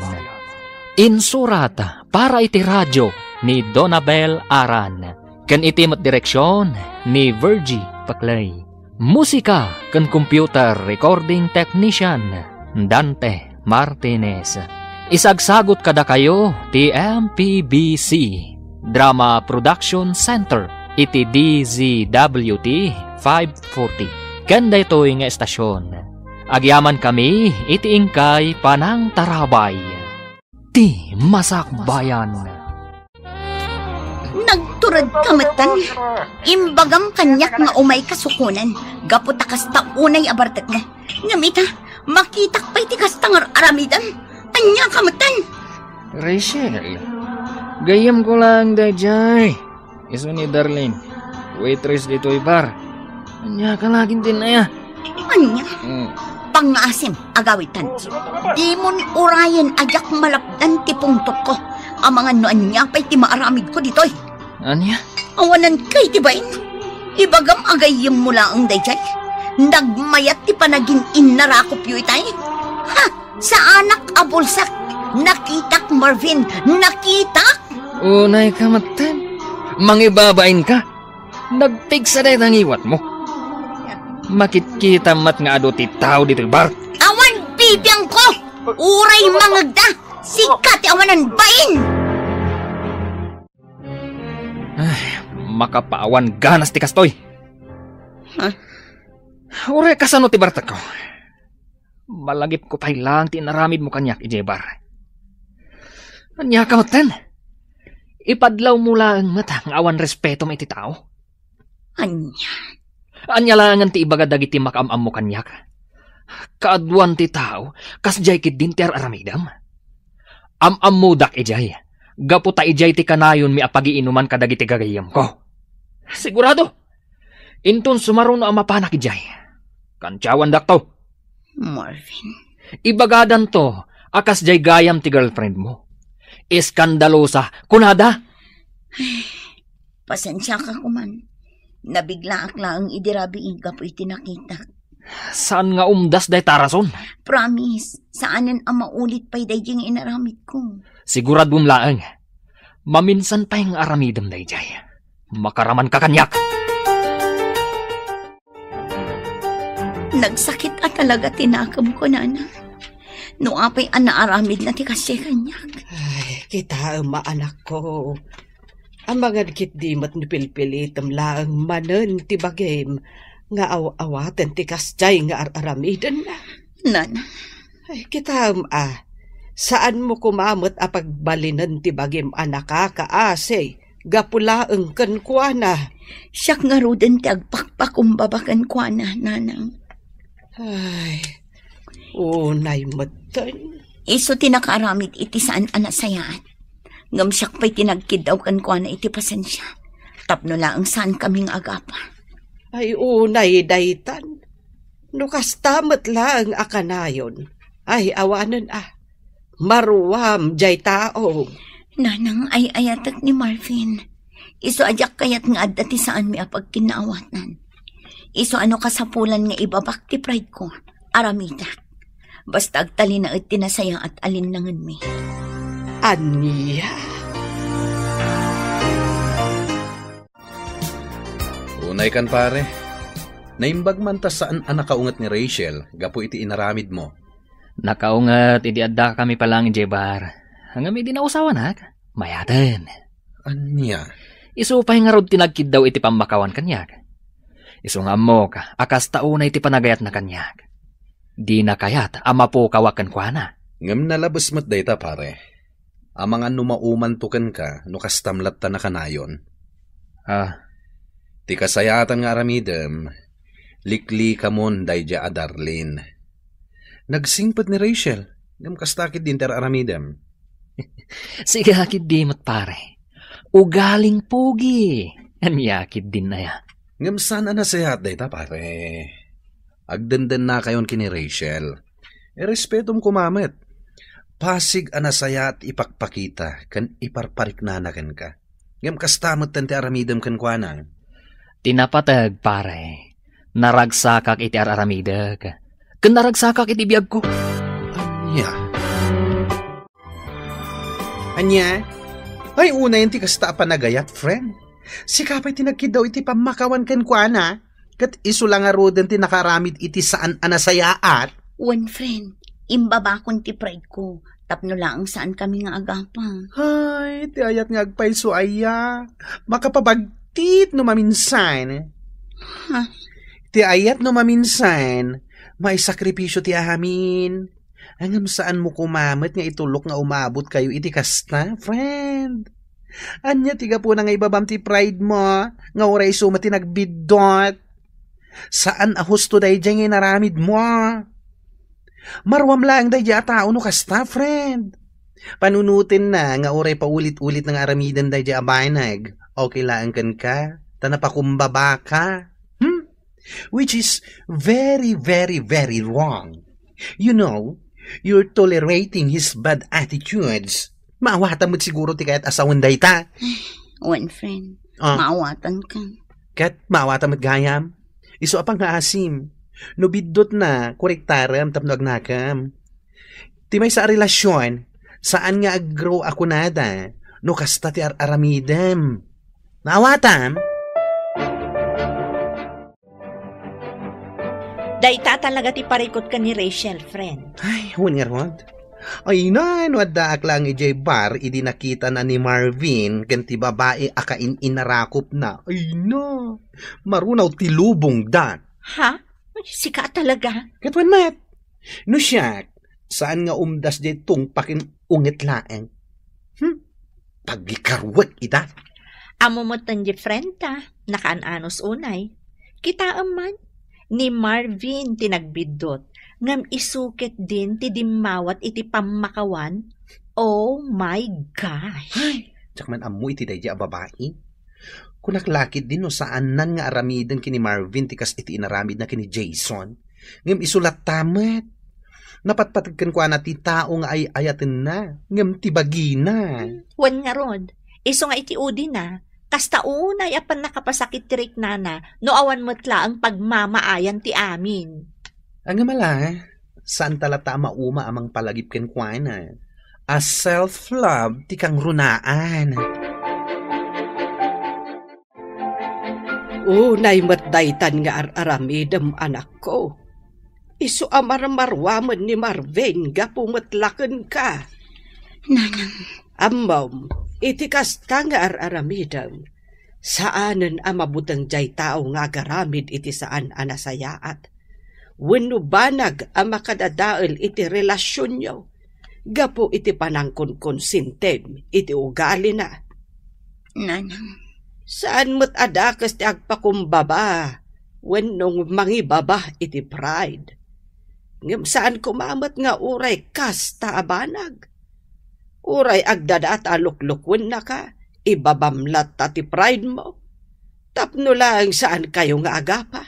Insurat para iti radio ni Donabel Aran, ken iti met direksion ni Virgie Paclay. Musika ken computer recording technician, Dante Martinez. Isagsagut kadakayo ti M P B C Drama Production Center iti D Z W T five forty. Ken daytoy nga estasion, Agyamankami iti inkay panangtarabay. Ti Masakbayan. Nagturedka metten. Imbagam kaniak nga umayka sukonen, gapu ta kasta unay a bartekmo. Ngem ita, makitak pay ti kasta nga ar-aramidem. Ania ka metten? Rachel, gayyemko laeng daydiay. Isu ni Darlene, waitress ditoy bar. Ania ka laeng din aya? Ania? Mm. Pangngaasim, agawid Tanchi. Dimon urayen a diak malapdan ti pungtotko. Amangan no ania pay ti maaramidko ditoy. Ania? Awanankay ti bain. Ibagam a gayyemmo laeng daydiay. Nagmayat ti panagin-innarakopyo itay. Ha! Saanak a bulsak. Nakitak, Marvin. Nakitak. Unayka metten. Mangibabainka. Nagpigsa dayta ngiwatmo. Makitkitam met nga adu ti tao ditoy bar. Awan bibiangko. Uray mangegda. Sika ti awanan bain. Ay, makapaawan ganas ti kastoy. Ha? Uray kasano ti bartekko? Malagipko pay laeng ti inaramidmo kaniak idiay bar. Ania ka metten? Ipadlawmo laeng met nga awan respetom iti tao. Ania? Ania laengen ti ibaga dagiti makaam-ammo kaniak? Kaaduan ti tao, kasdiay ketdin ti ar-aramidem. Am-ammodak idiay, gapu ta idiay ti kanayonmi a pagiinuman kadagiti gagayyemko. Sigurado! Inton sumaruno a mapanak idiay, kantiawandakto. Marvin. Ibagadanto a kasdiay gayam ti girlfriendmo. Eskandalosa, kunada. Pasensiaka koman. Nabiglaak laeng idi rabii gapu iti nakitak. Saan nga umdas dayta a rason? Promise, saanen a maulit pay daydi nga inaramidko. Siguraduem laeng. Maminsan pay nga aramidem daydiay. Makaramanka kaniak. Nagsakit a talaga ti nakemko, Nana. No apay a naaramidna ti kasdiay kaniak. Ay, kitaem a, anakko. Amangan ketdi met no pilpilitem laeng manen ti bagim nga aw-awaten ti kasdiay nga ar-aramidenna. Nana. Ay, kitaem a, saanmo koma met a pagbalinen ti bagim a nakakaasi gapu laeng kenkuana. Siak ngaruden ti agpakpakumbaba kenkuana, Nanang. Ay, unay metten. Isu ti nakaaramid iti saan a nasayaat. Ngem siak pay ti nagkiddaw kenkuana iti pasensia. Tapno laeng saankami nga agapa. Ay, unay daytan. No kasta met laeng a kanayon, ay awanen a. Maruam diay tao. Nanang, ay-ayatek ni Marvin. Isu a diak kayat nga adda ti saanmi a pagkinnaawatan. Isu a no kasapulan nga ibabak ti pride ko, aramidak. Basta agtalinaed ti nasayaat a linnangenmi. Ania? Unay kan, pare. Naimbag man ta saan a nakaunget ni Rachel gapu iti inaramidmo. Nakaunget idi addakami pa laeng idiay bar. Ngem idi nausawanak, mayaten. Ania? Isu pay ngarud ti nagkiddaw iti pammakawan kaniak. Isu nga ammok a kasta unay ti panagayatna kaniak. Dina kayat a mapukawak kenkuana. Ngem nalabes met dayta, pare. Amangan no maumanto kenka no kastam latta nakanayon. Ah. Ti kasayaatan nga aramidem, liklikamon daydiay a Darlene. Nagsingpet ni Rachel, ngem kasta ketdin ti ar-aramidem. Sika ketdi met, pare. Ugaling pogi. Ania ketdin aya? Ngem saan a nasayaat dayta, pare. Agdendennakayon ken ni Rachel. Irespetom koma met. Pasig a nasayaat ipakpakita ken iparpariknana kenka. Ngem kasta metten ti aramidem kenkuana. Ti napateg, pare, naragsakak iti ar-aramidek. Ken naragsakak iti biagko. Ania? Ania? Ay, unayen ti kasta a panagayat, friend. Sika pay ti nagkiddaw iti pammakawan kenkuana, ket isu la ngaruden ti nakaaramid iti saan a nasayaat. Wen, friend, imbabakon ti pride ko, tapno laeng saankami nga agapa. Ay, ti ayat nga agpayso aya, makapabagtit no maminsan. Ha? Ti ayat no maminsan, Maisakripisyo ti amin. Ngem saanmo koma met nga itulok nga umabot kayo iti kasta, friend. Ania ti gapuna nga ibabam ti pride mo nga uray isu met ti nagbiddot? Saan a husto daydiay nga inaramid mo. Maruam laeng daydiay a tao no kasta, friend. Panunotenna nga uray paulit-ulit nga aramiden daydiay a banag. Okay laeng kenka, ta napakumbaba ka. Hmm? Which is very, very, very wrong. You know, you're tolerating his bad attitudes. Maawatan met siguro ti kayat a sawen dayta. Wen, friend. Ah. Maawatan ka. Ket maawatan met gayam. Isu a pangngaasim. No biddutna, korektarem tapno agnakem. Ti maysa a relasyon, saan nga ag-grow a kunada no kasta ti ar-aramidem. Maawatam? Dayta talaga ti parikut ken ni Rachel, friend. Ay, wen ngarud. Ay na, no addaak lang idiay bar idi nakitana ni Marvin ken ti babai a kain-inarakopna. Ay na, marunaw ti lubongda. Ha? Sika talaga? Ket wen met. No siak, saan nga umdas diay tungpaken unget laeng. Hmm? Pagikaruek ida. Ammo met ti friend ta, nakaan-anos unay. Kitaem man, ni Marvin ti nagbiddot, ngem isu ketdin ti dimmawat iti pammakawan. Oh my gosh! Ay, diak man ammo iti daydiay a babai. Kunak la ketdin no saannan nga aramiden ken ni Marvin ti kas iti inaramidna ken ni Jason. Ngem isu latta met. Napatpateg kenkuana ti tao nga ay-ayatenna, ngem ti bagina. Wen ngarud, isu nga iti udina, kasta unay a pannakapasakit ti riknana no awan met laeng pagmamaayan ti amin. Ngem ala, saanta latta a mauma a mangpalagip kenkuana. A self-love ti kangrunaan. Unay met daytan nga ar-aramidem, anakko. Isu a marmaruamen ni Marvin gapu met la kenka. Nanang. Ammom, iti kasta nga ar-aramidem, saanen a mabuteng diay tao nga agaramid iti saan a nasayaat wenno banag a makadadael iti relasionyo gapu iti panangkonkonsintim iti ugalina. Nanang. Saan met a dakes ti agpakumbaba wenno mangibaba iti pride. Ngem saan koma met nga uray kasta a banag. Uray agdadata a luklukennaka, ibabam latta ti pride mo. Tapno laeng saan kayo nga agapa.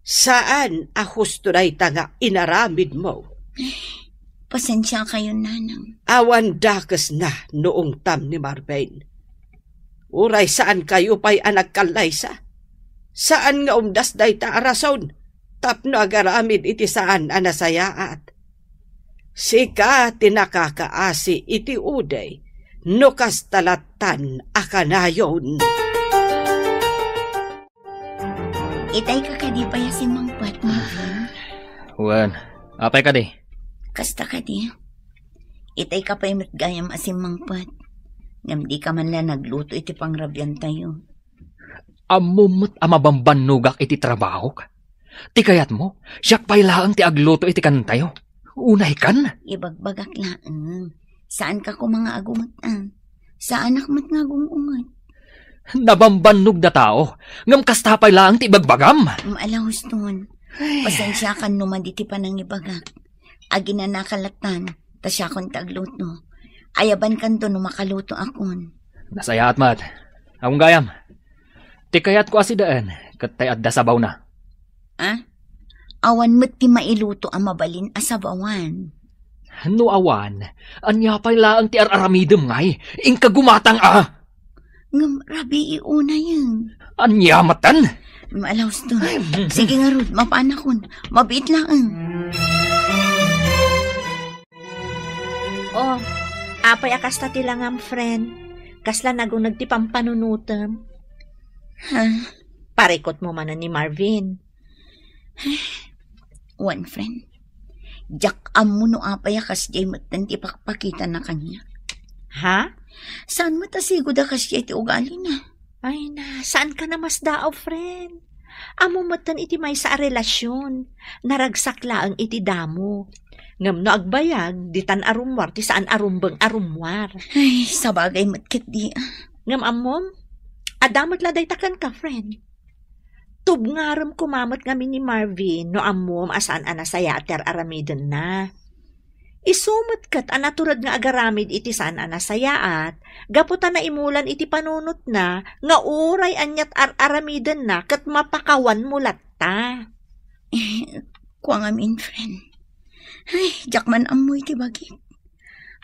Saan a husto dayta nga inaramid mo. Pasensia kayo, Nanang. Awan dakes na no ungtam ni Marvin. Uray saan kayo pay a nagkallaysa. Saan nga umdas dayta a rason tapno agaramid iti saan a nasayaat. Sika ti nakakaasi iti uday no kasta lattan a kanayon. Itay ka kadi pay a simmangpet, Marvin? Wen, apay kadi? Kasta kadi. Itay ka pay met gayam a simmangpet. Ngem di ka man la nagluto iti pangrabiantayo. Ammom met a mabambannogak iti trabahok. Ti kayatmo, siak pay laeng ti agluto iti kanentayo. Unay kan? Ibagbagak laeng. Saan ka koma nga agunget, a? Saanak met nga agung-unget. Nabambannog da tao, ngem kasta pay laeng ti ibagbagam. Mm, ala, Huston. Ay. Pasensiakan no madi ti panangibagak. Aginanaka lattan, ta siakon ti agluto. Ayabankanto no makaluto akon. Nasayaat met. Agung gayam. Ti kayatko a sidaen, ket tay adda sabawna. Ah? Awan met ti mailuto a mabalin a sabawan. No awan, ania pay laeng ti ar-aramidem ngay? Inka gumatang a! Ngem rabii unayen. Ania metten? Maalaus to. Ay, mm. Sige ngarud, mapaanakon. Mabiit laeng. Oh, apay a kasta ti langam, friend? Kasla naguneg ti pampanunotem? Ha? Parikutmo manen ni Marvin. Wen, friend. Diak ammo no apay a kasdiay metten ti pakpakitana kaniak. Ha? Saan met a sigud a kasdiay ti ugalina? Ay na, saan ka namasdaaw, friend? Ammo metten iti maysa a relasion, naragsak laeng iti damo. Ngem no agbayag, ditan a rummuar ti saan a rumbeng a rummuar. Ay, sabagay met ketdi. Ngem ammom, adda met la dayta kenka, friend. Tubngarem koma met ngamin ni Marvin no ammom a saan a nasayaat ti ar-aramidenna. Isu met ket a natured nga agaramid iti saan a nasayaat, gapu ta naimulan iti panunotna nga uray aniat ar-aramidenna ket mapakawanmo latta. Eh, kua ngamin, friend. Ay, diak man ammo iti bagik.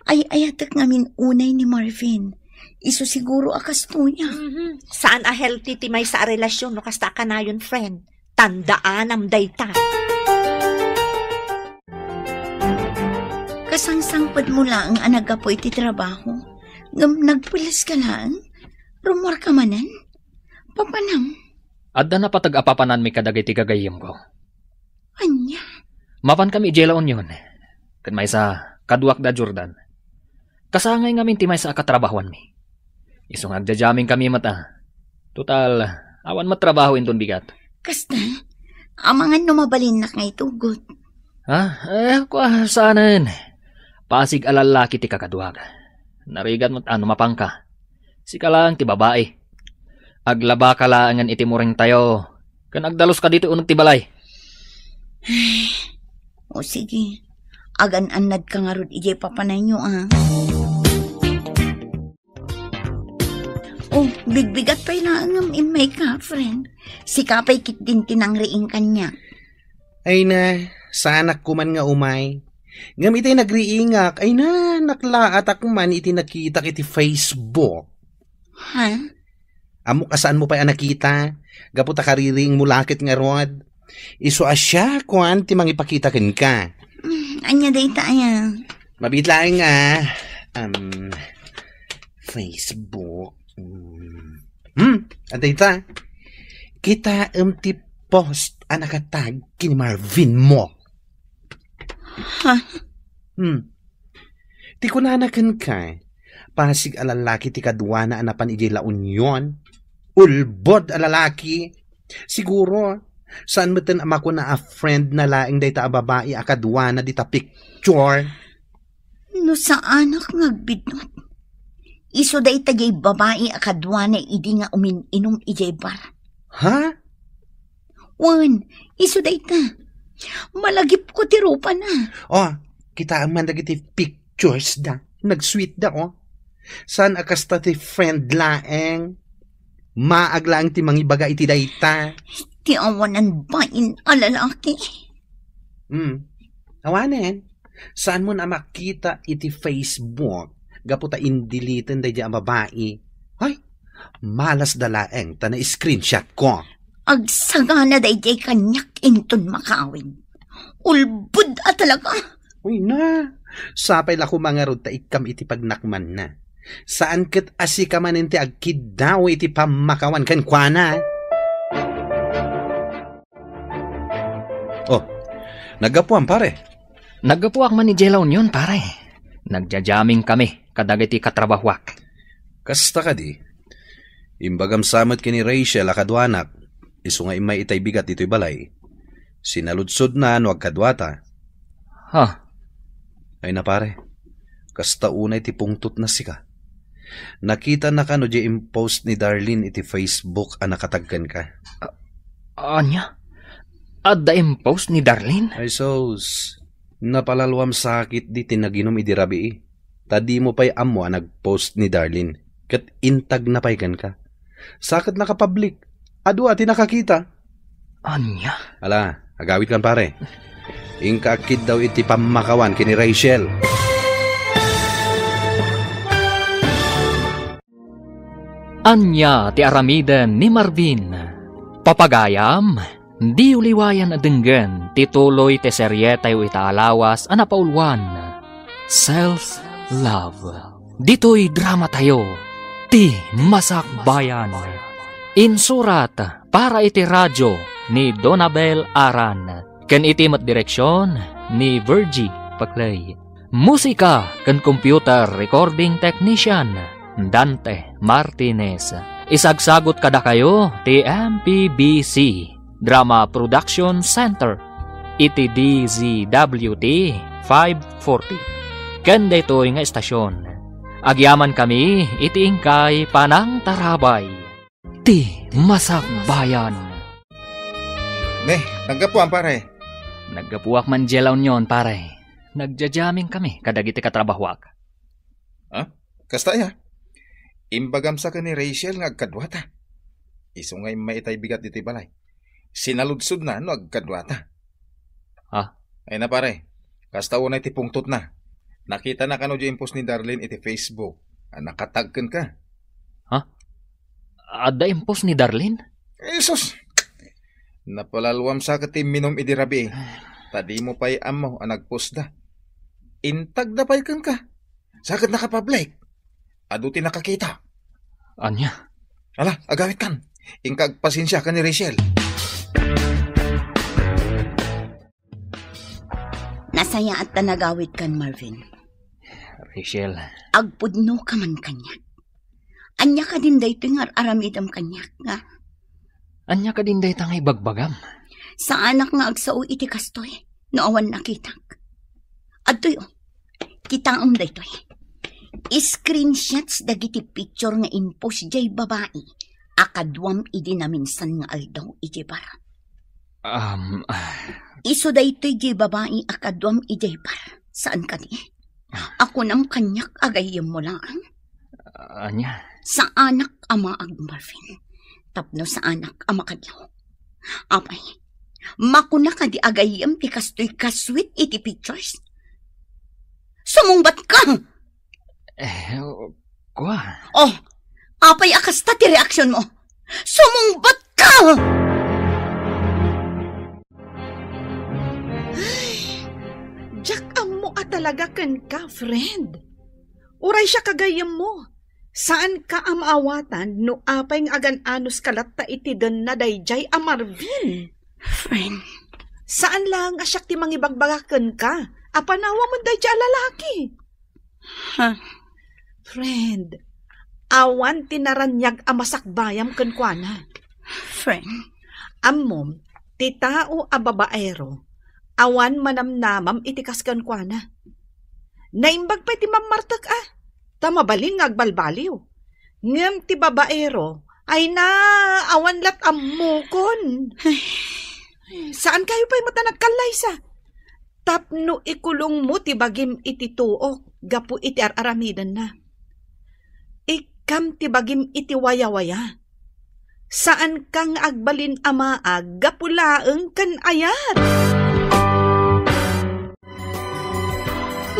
Ay-ayatek ngamin unay ni Marvin. Isu siguro a kastoy a. Mhm. Saan a healthy ti maysa a relasyon no kasta a kanayon, friend. Tandaanam dayta. Kasangsangpetmo laeng a naggapu iti trabaho, ngem nagpules ka laeng? Rummuar ka manen? Papanam? Adda napateg a papananmi kadagiti gagayyemko. Ania? Mapankami idiay La Union. Ket maysa, kaduak da Jordan. Kasangay ngamin ti maysa a katrabahoanmi. Isu nga agjajamin kami met a. Total, awan met trabaho inton bigat. Kasta, amangan no mabalinnak nga itugot. Ha? Eh, kua, saanen. Pasig a lallaki ti kakaduak. Narigat met a no mapanka. Sika laeng ti babai. Aglabaka laengen iti muringtayo, ken agdaluska ditoy uneg ti balay. O sige, agan-annadka ngarud idiay papanayyo, a. Oh, bigbigat pay laeng ngem immay ka, friend. Sika pay ketdin ti nangriing kaniak. Ay na, saanak koman nga umay. Ngem itay nagriingak, ay na, naklaatak man iti nakitak iti Facebook. Ha? Ammok a saanmo pay a nakita, gapu ta kaririingmo la ket ngarud. Isu a siak kuan ti mangipakita kenka. Mm, ania dayta aya? Mabiit laeng nga, um, Facebook. Mm. Hmm, adda ita. Kitaem ti post a nakatag ken Marvin mo. Ha? Hmm. Ti kunana kenka, pasig a lalaki ti kaduana a napan idiay La Union. Ulbod a lalaki. Siguro, saan metten a makuna a friend na laeng dayta a babai a kaduana dita picture? No saanak nga agbidngot, isu dayta jay babai a kaduana idi nga umin-inum idiay bar. Ha? Wen, isu dayta. Malagipko ti rupana. Oh, kitaem man dagiti pictures da. Nagsweet da, oh. Saan a kasta ti friend laeng? Maag laeng ti mangibaga iti dayta. Ti awanan bain a lalaki. Hmm. Awanen. Saanmon a makita iti Facebook gapu ta indeleten daydi a babai. Ay, malas da laeng ta na-screenshot ko. Agsagana daydiay kaniak inton makawid. Ulbod a talaga. Uy na, sapay la koma ngarud ta ikkam iti pagnakmanna. Saan ket a sika manen ti agkiddaw iti pammakawan kenkuana. Oh, naggapuam, pare? Naggapuak man idiay La Union, pare. Nagjajamming kami kadagiti katrabahuak. Kasta kadi, imbagam sa met ken ni Rachel a kaduanak, isu nga immay itay bigat ditoy balay. Sinaludsodna no agkaduata. Ha? Ay na, pare, kasta unay ti pungtotna sika. Nakitanaka no diay impost ni Darlene iti Facebook a nakatag kenka? A-, ania? Adda impost ni Darlene? Ay sus, napalaluam sakit di ti naginum idi rabii. Ta dimo pay ammo a nagpost ni Darlene, ket intagna pay kenka. Sa ket nakapublic, adu a ti nakakita. Ania? Ala, agawidkan, pare. Inka agkiddaw iti pammakawan ken ni Rachel. Ania ti aramiden ni Marvin? Papagayam, diyo liwayan a denggen ti tuloy ti serietayo ita a lawas a napauluan, Self Love. Ditoy dramatayo, Ti Masakbayan. Insurat para iti radio ni Donabel Aran, ken iti met direksion ni Virgie Paclay. Musika ken computer recording technician, Dante Martinez. Isagsagut kadakayo ti M P B C. Drama Production Center iti D Z W T five forty. Ken daytoy nga estasion, agyamankami iti inkay panangtarabay. Ti Masakbayan. Ne, naggapuam, pare. Naggapuak man diay La Union, pare. Nagja-jamming kami kadagiti katrabahoak. Ha? Kasta aya? Imbagam sa ken ni Rachel nga agkaduata. Isu nga immay itay bigat ditoy balay. Sinaludsodna no agkaduata. Ha? Ay na, pare. Kasta unay ti pungtotna. Nakitana kano diay impost ni Darlene iti Facebook a nakatag kenka. Ha? Adda impost ni Darlene? Jesus! Napalaluam sa ket ti imminum idi rabii. Ta dimo pay ammo a nagpostda. Intagda pay kenka. Sa ket nakapublic. Adu ti nakakita. Ania? Ala, agawitkan. Inka agpasensia ken ni Rachel. Nasayaat ta nagawitkan, Marvin. Rachel. Agpudnoka man kaniak. Ania kadin daytoy nga ar-aramidem kaniak, nga? Ania kadin dayta nga ibagbagam? Saanak nga agsao iti kastoy no awan nakitak. Adtoy, o. Kitaem daytoy. Screenshots dagiti picture nga impost diay babai a kaduam idi naminsan nga aldaw iti bar. Um, Isu daytoy diay babai a kaduam idiay bar. Saan kadi? A kunam kaniak a gayyemmo laeng? Ania? Saanak a maag, Marvin. Tapno saanak a makadlaw. Apay, makuna kadi a gayyem ti kastoy kasweet iti pictures? Sumungbat ka! Eh, kua. Oh, apay a kasta ti reaksyon mo? Sumungbat ka! Ay, diak ammo a talaga kenka, friend. Uray siak a gayyemmo, saanka a maawatan no apay nga agan-anos ka latta iti denna daydiay a Marvin. Friend. Saan laeng a siak ti mangibagbaga kenka a panawamon daydiay a lalaki. Ha? Friend, awan ti naraniag a masakbayam kenkuana. Friend. Ammom, ti tao a babaero, awan manamnamam iti kas kenkuana. Naimbag pay ti mammartek a, ta mabalin nga agbalbaliw. Ngem ti babaero, ay na, awan lat ammokon. Saan kayo pay met a nagkallaysa? Tapno ikulongmo ti bagim iti tuok gapu iti ar-aramidenna. Ikkam ti bagim iti wayawaya. Saanka nga agbalin a maag gapu laeng ken ayat.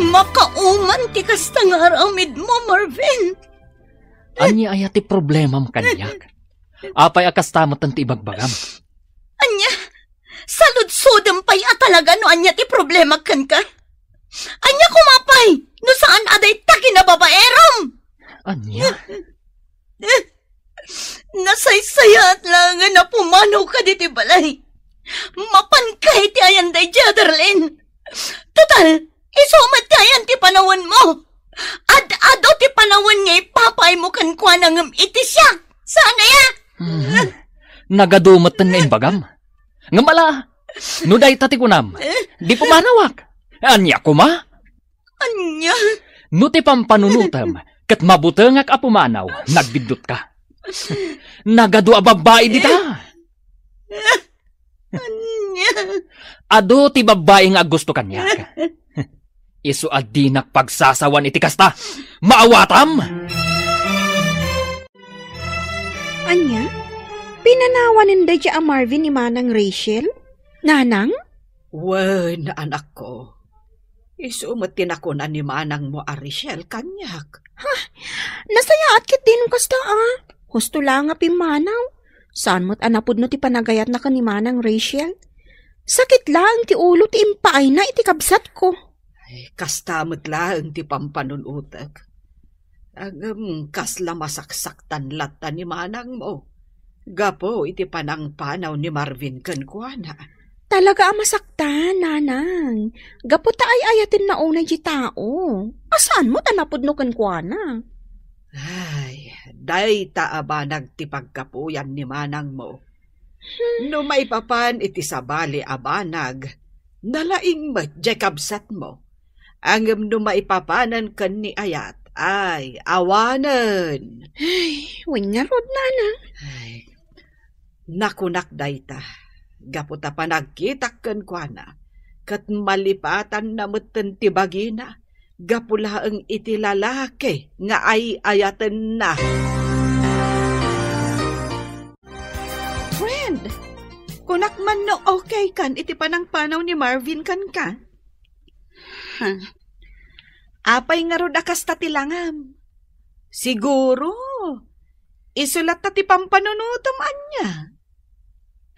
Makauman ti kasta nga aramidmo, Marvin. Ania aya ti problemam kaniak? Apay a kasta met ti ibagbagam? Ania? Saludsodem pay a talaga no ania ti problema kenka? Ania koma pay no saan a dayta kinababaerom? Ania? Nasaysayaat laengen a pumanawka diti balay. Mapanka iti ayan daydiay a Darlene. Total, isu met ti ayan ti panawenmo. Ad-adu ti panawen nga ipapaaymo kenkuana ngem iti siak. Saan aya? Mhm. Nagadu metten nga imbagam. Ngem ala, no dayta ti kunam, di pumanawak. Ania koma? Ania? No ti pampanunotem ket mabutengak a pumanaw, nagbiddutka. Nagadu a babbai dita. Ania? Adu ti babbai nga aggusto kaniak. Isu a dinak pagsasawan iti kasta. Maawatam! Ania? Pinanawanen daydiay a Marvin ni Manang Rachel? Nanang? Wen, anakko. Isu met ti nakuna ni manangmo a Rachel kaniak. Ha? Nasayaat ketdi no kasta a. Husto la nga pimmanaw. Saan met a napudno ti panagayatna ken ni Manang Rachel. Sakit laeng ti ulo ti impaayna iti kabsatko. Ay, kasta met laeng ti pampanunotek. Ngem kasla masaksaktan latta ni manangmo gapu iti panangpanaw ni Marvin kenkuana. Talaga a masaktan, nanang. Gapu ta ay-ayatenna unay di tao. A saan met a napudno kenkuana? Ay, dayta a banag ti paggapuyan ni manangmo. No maipapan iti sabali a banag, nalaing met jay kabsatmo. Ngem no maipapanen ken ni Ayat, ay, awanen. Ay, wen ngarud, nanang. Ay, nakunak dayta, gapu ta panagkitak kenkuana, ket malipatanna metten ti bagina, gapu laeng iti lalaki nga ay-ayatenna. Friend, kunak man no okay kan iti panangpanaw ni Marvin kenka? Ha? Apay ngarud a kasta ti langam? Siguro, isu latta ti pampanunutom ania?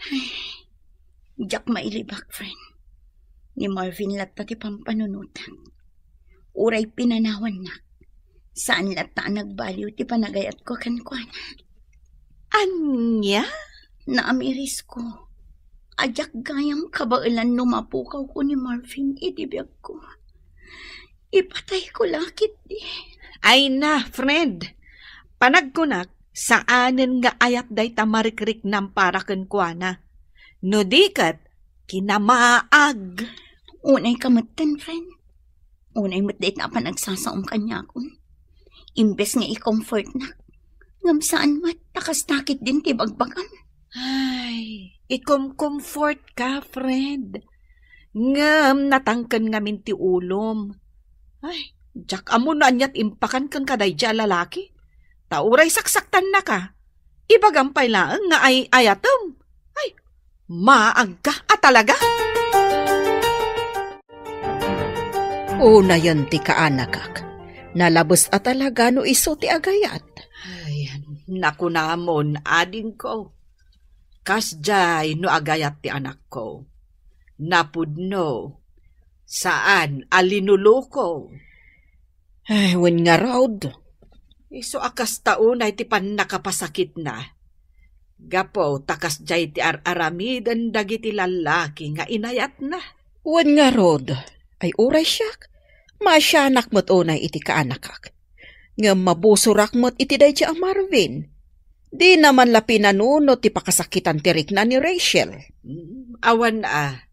Ay, diak mailibak, friend. Ni Marvin latta ti pampanunotak. Uray pinanawannak, saan latta a nagbaliw ti panagayatko kenkuana. Ania? Naamirisko a diak gayam kabaelan no mapukawko ni Marvin iti biagko. Ipatayko la ketdi. Ay na, friend. Panagkunak, saanen nga ayat dayta marikriknam para kenkuana. No di ket, kinamaag. Unay ka metten, friend. Unay met dayta a panagsasaom kaniakon. Imbes nga i-comfortnak, ngem saan met, ta kasta ketdin ti bagbagam. Ay, ikom-comfort ka, friend. Ngem natangken ngamin ti ulom. Ay, diak ammo no aniat impakan kenka daydiay a lalaki. Ta uray saksaktannaka, ibagam pay laeng nga ay-ayatem. Ay, maagka a talaga. Unayen ti kaanakak. Nalabes a talaga no isu ti agayat. Ay, nakunamon, adingko. Kasdiay no agayat ti anakko. Napudno, saan a linuluko. Ay, wen ngarud. Isu a kasta unay ti pannakapasakitna. Gapu ta kasdiay ti ar-aramiden dagiti lallaki nga inayatna. Wen ngarud, ay uray siak, maasianak met unay iti kaanakak. Ngem mabusorak met iti daydiay a Marvin. Dina man la pinanunot ti pakasakitan ti rikna ni Rachel. Mm, awan a.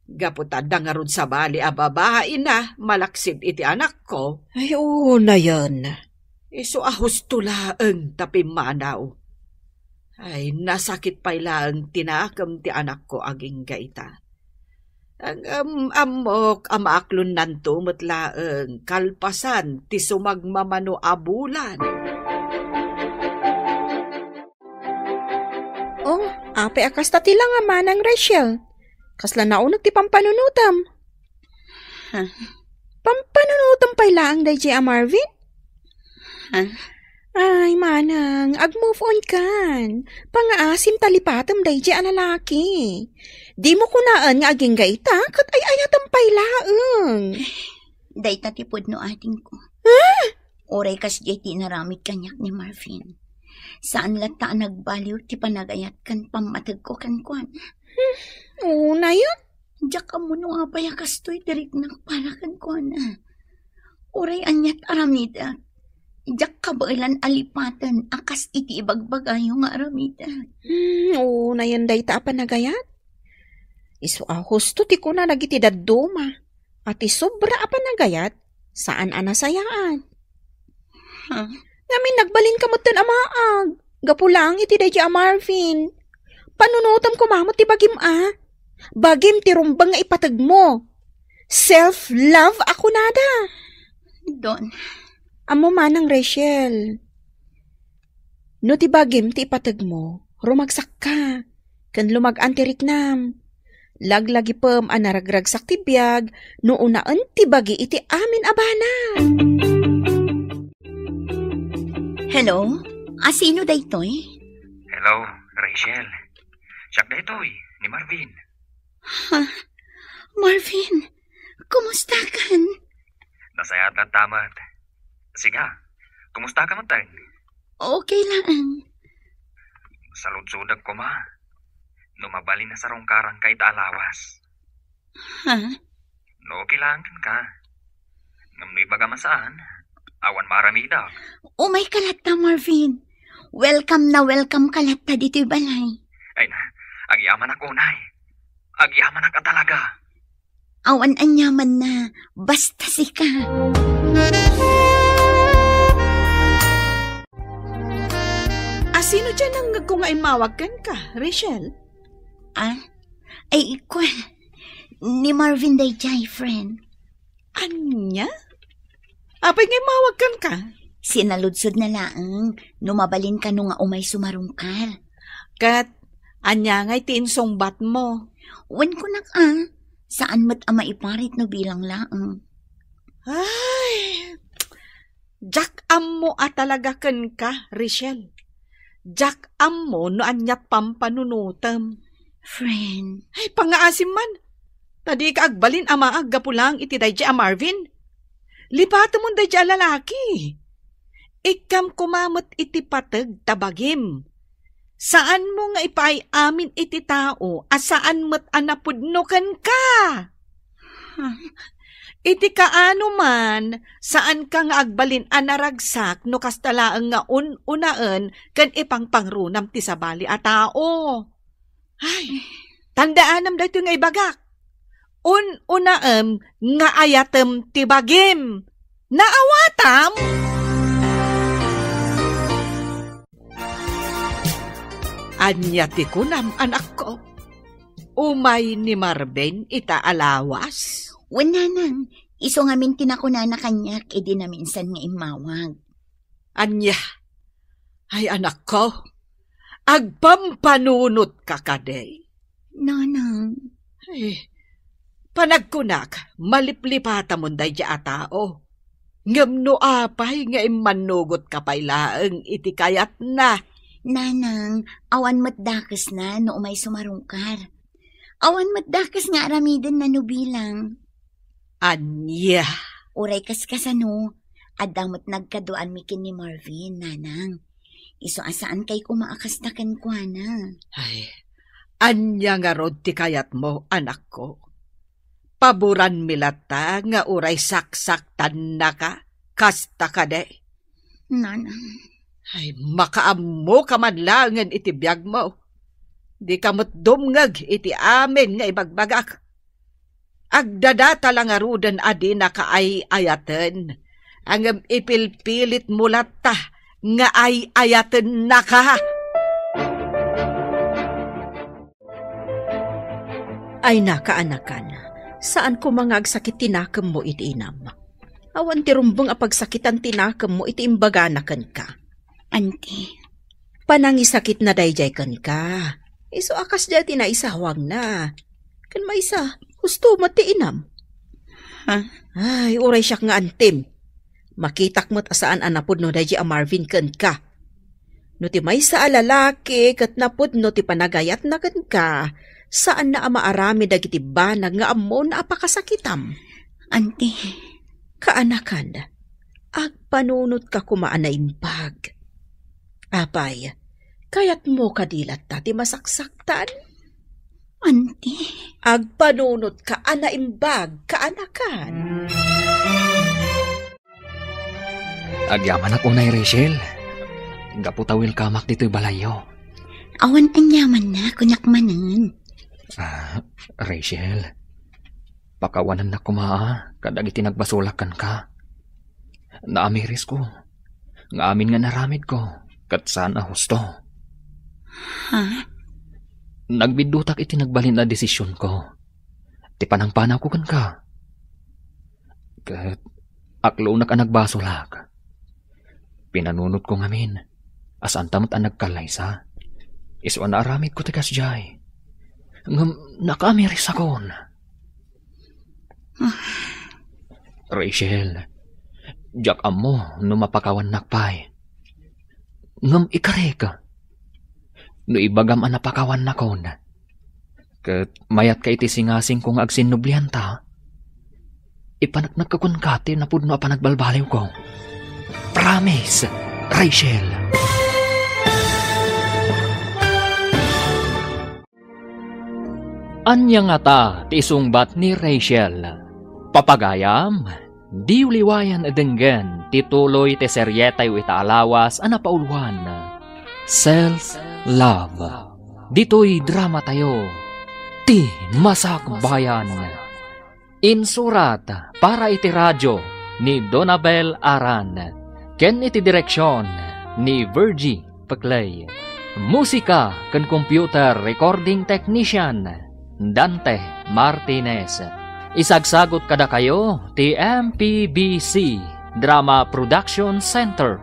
Gapu ta adda ngarud sabali a babaina malaksid iti anakko. Ay, unayen. Isu a husto laeng ta pimmanaw. Ay, nasakit pay laeng ti nakem ti anakko agingga ita. Ngem ammok a maaklonnanto met laeng kalpasan ti sumagmamano a bulan. Oh, apay a kasta ti langam, Manang Rachel? Kasla nauneg ti pampanunotam? Ha? Pampanunotam pay laeng daydiay a Marvin? Ha? Ay, Manang, ag-move on kan. Pangaasim ta lipatem daydiay a lalaki. Dimo kunaen nga agingga ita, ket ay-ayatem pay laeng. Dayta ti pudno, adingko. Ha? Uray kasdiay ti inaramid kaniak ni Marvin, saan latta a nagbaliw ti panagayat ken pammategko kenkuana. Hmm, unayen. Diak ammo no apay a kastoy ti riknak para kenkuana. Uray aniat aramidek, diak kabaelan a lipaten a kas iti ibagbagayo nga aramidek. Hmm, unayen dayta a panagayat. Isu a husto ti kuna dagiti dadduma a ti sobra a panagayat, saan a nasayaan. Huh? Ngamin nagbalinka metten a maag, gapu laeng iti daydiay a Marvin. Panunotem koma met ti bagim a. Bagim ti rumbeng nga ipategmo. Self-love a kunada. Don. Ammo, Manang Rachel, no ti bagim ti ipategmo, rumagsakka, ken lumag-an ti riknam. Laglagipem a naragragsak ti biag no unaen ti bagi iti amin a banag. Hello? A sino daytoy? Hello, Rachel. Siak daytoy, ni Marvin. Ha? Marvin, kumusta kan? Nasayaat latta met. Sika, kumusta ka metten? Okay lang. Saludsodek koma no mabalin a sarungkaranka ita a lawas. Ha? No okay lang kenka. Ngem no ibagam a saan, awan maaramidak. Umay ka latta, Marvin. Welcome na welcome ka latta ditoy balay. Ay na, Agyamanak unay. Agyamanak a talaga. Awan aniamanna, basta sika. A, sino diay nangngegko nga immawag kenka, Rachel? Ah? Ay, ikwa. Ni Marvin daydiay, friend. Ania? Apay nga immawag kenka? Sinaludsodna laeng no mabalin kano nga umay sumarungkar. Ket ania ngay ti insungbatmo? Wen kunak a, saan met a maiparit no bilang laeng. Ay, diak ammo a talaga kenka, Rachel. Diak ammo no aniat pampanunotem. Friend. Ay, pangngaasim man. Ta dika agbalin a maag gapu laeng iti daydiay a Marvin. Lipatemon daydiay a lalaki. Ikkam koma met iti pateg ta bagim. Saanmo nga ipaay amin iti tao a saan met a napudno kenka. Iti kaano man, saanka nga agbalin a naragsak no kasta laeng nga un-unaen ken ipangpangrunam ti sabali a tao. Ay, tandaanam daytoy nga ibagak. Un-unaem nga ayatem ti bagim. Naawatam? Ania ti kunam, anakko? Umay ni Marvin ita a lawas? Wen, nanang, isu ngamin ti nakunana kaniak idi naminsan nga immawag. Ania? Ay, anakko, agpampanunotka kadi? Nanang. Ay, panagkunak, maliplipatamon daydiay a tao. Ngem no apay nga immannugotka pay laeng iti kayatna? Nanang, awan met dakesna no umay sumarungkar. Awan met dakes nga aramidenna no bilang. Ania? Uray kaskasano, adda met nagkaduaanmi ken ni Marvin, nanang. Isu a saankay koma a kasta kenkuana. Ay, ania ngarud ti kayatmo, anakko? Paboranmi latta nga uray saksaktannaka, kasta kadi? Nanang. Ay, makaammoka man laengen iti biagmo. Dika met dumngeg iti amin nga ibagbagak. Agdadata la ngaruden a dinaka ay-ayaten, ngem ipilpilitmo latta nga ay-ayatennaka. Ay, nakaanakan, saan koma nga agsakit ti nakemmo iti inam. Awan ti rumbeng a pagsakitan ti nakemmo iti imbagana kenka. Anti. Panangisakitna daydiay kenka. Isu a kasdiay ti naisawangna. Ken maysa, husto met ti inam. Ha? Ay, uray siak nga antim. Makitak met a saan a napudno daydiay a Marvin kenka. No ti maysa a lalaki ket napudno ti panagayatna kenka, saanna a maaramid dagiti banag nga ammona a pakasakitam. Anti. Kaanakan, agpanunotka koma a naimbag. Apay, kayatmo kadi latta ti masaksaktan? Anti. Agpanunotka a naimbag, kaanakan. Agyamanak unay, Rachel. Gapu ta welcomeak ditoy balayyo. Awan aniamanna, kunak manen. Ah, Rachel, pakawanennak koma a kadagiti nagbasolak kenka. Naamirisko nga amin nga naramidko ket saan a husto. Ha? Nagbiddutak iti nagbalin a desisionko, ti panangpanawko kenka. Ket aklonak a nagbasolak. Pinanunotko ngamin a saanta met a nagkallaysa. Isu a naaramidko ti kasdiay. Ngem nakaamirisakon. Ah. Rachel, diak ammo no mapakawannak pay. Ngem ikarik, no ibagam a napakawannakon, ket mayatka iti singasingko nga agsinnublianta, ipaneknekko kenka ti napudno a panagbalbaliwko. Promise, Rachel. Ania ngata ti isungbat ni Rachel? Papagayam, diyo liwayan a denggen ti tuloy ti serietayo ita a lawas a napauluan, Self Love. Ditoy dramatayo, Ti Masakbayan. Insurat para iti radyo ni Donabel Aran, ken iti direksion ni Virgie Peclay. Musika ken computer recording technician, Dante Martinez. Isagsagot kadakayo ti M P B C Drama Production Center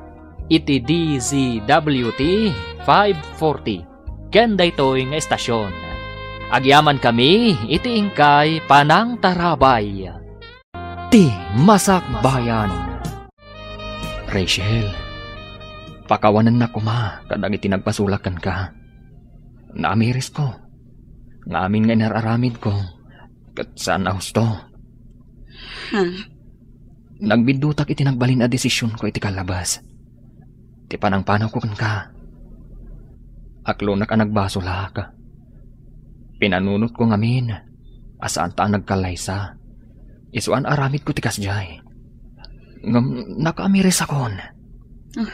iti D Z W T five forty ken daytoy nga estasion. Agyamankami iti inkay panangtarabay. Ti Masakbayan. Rachel, pakawanennak koma kadagiti nagbasolak kenka. Naamirisko nga amin nga inar-aramidko ket saan a husto. Ha? Nagbiddutak iti nagbalin a desisionko iti kallabas. Ti panangpanawko kenka. Aklonak a nagbasolak. Pinanunotko ngamin a saanta a nagkallaysa. Isu a naaramidko ti kasdiay. Ngem nakaamirisakon. Ah.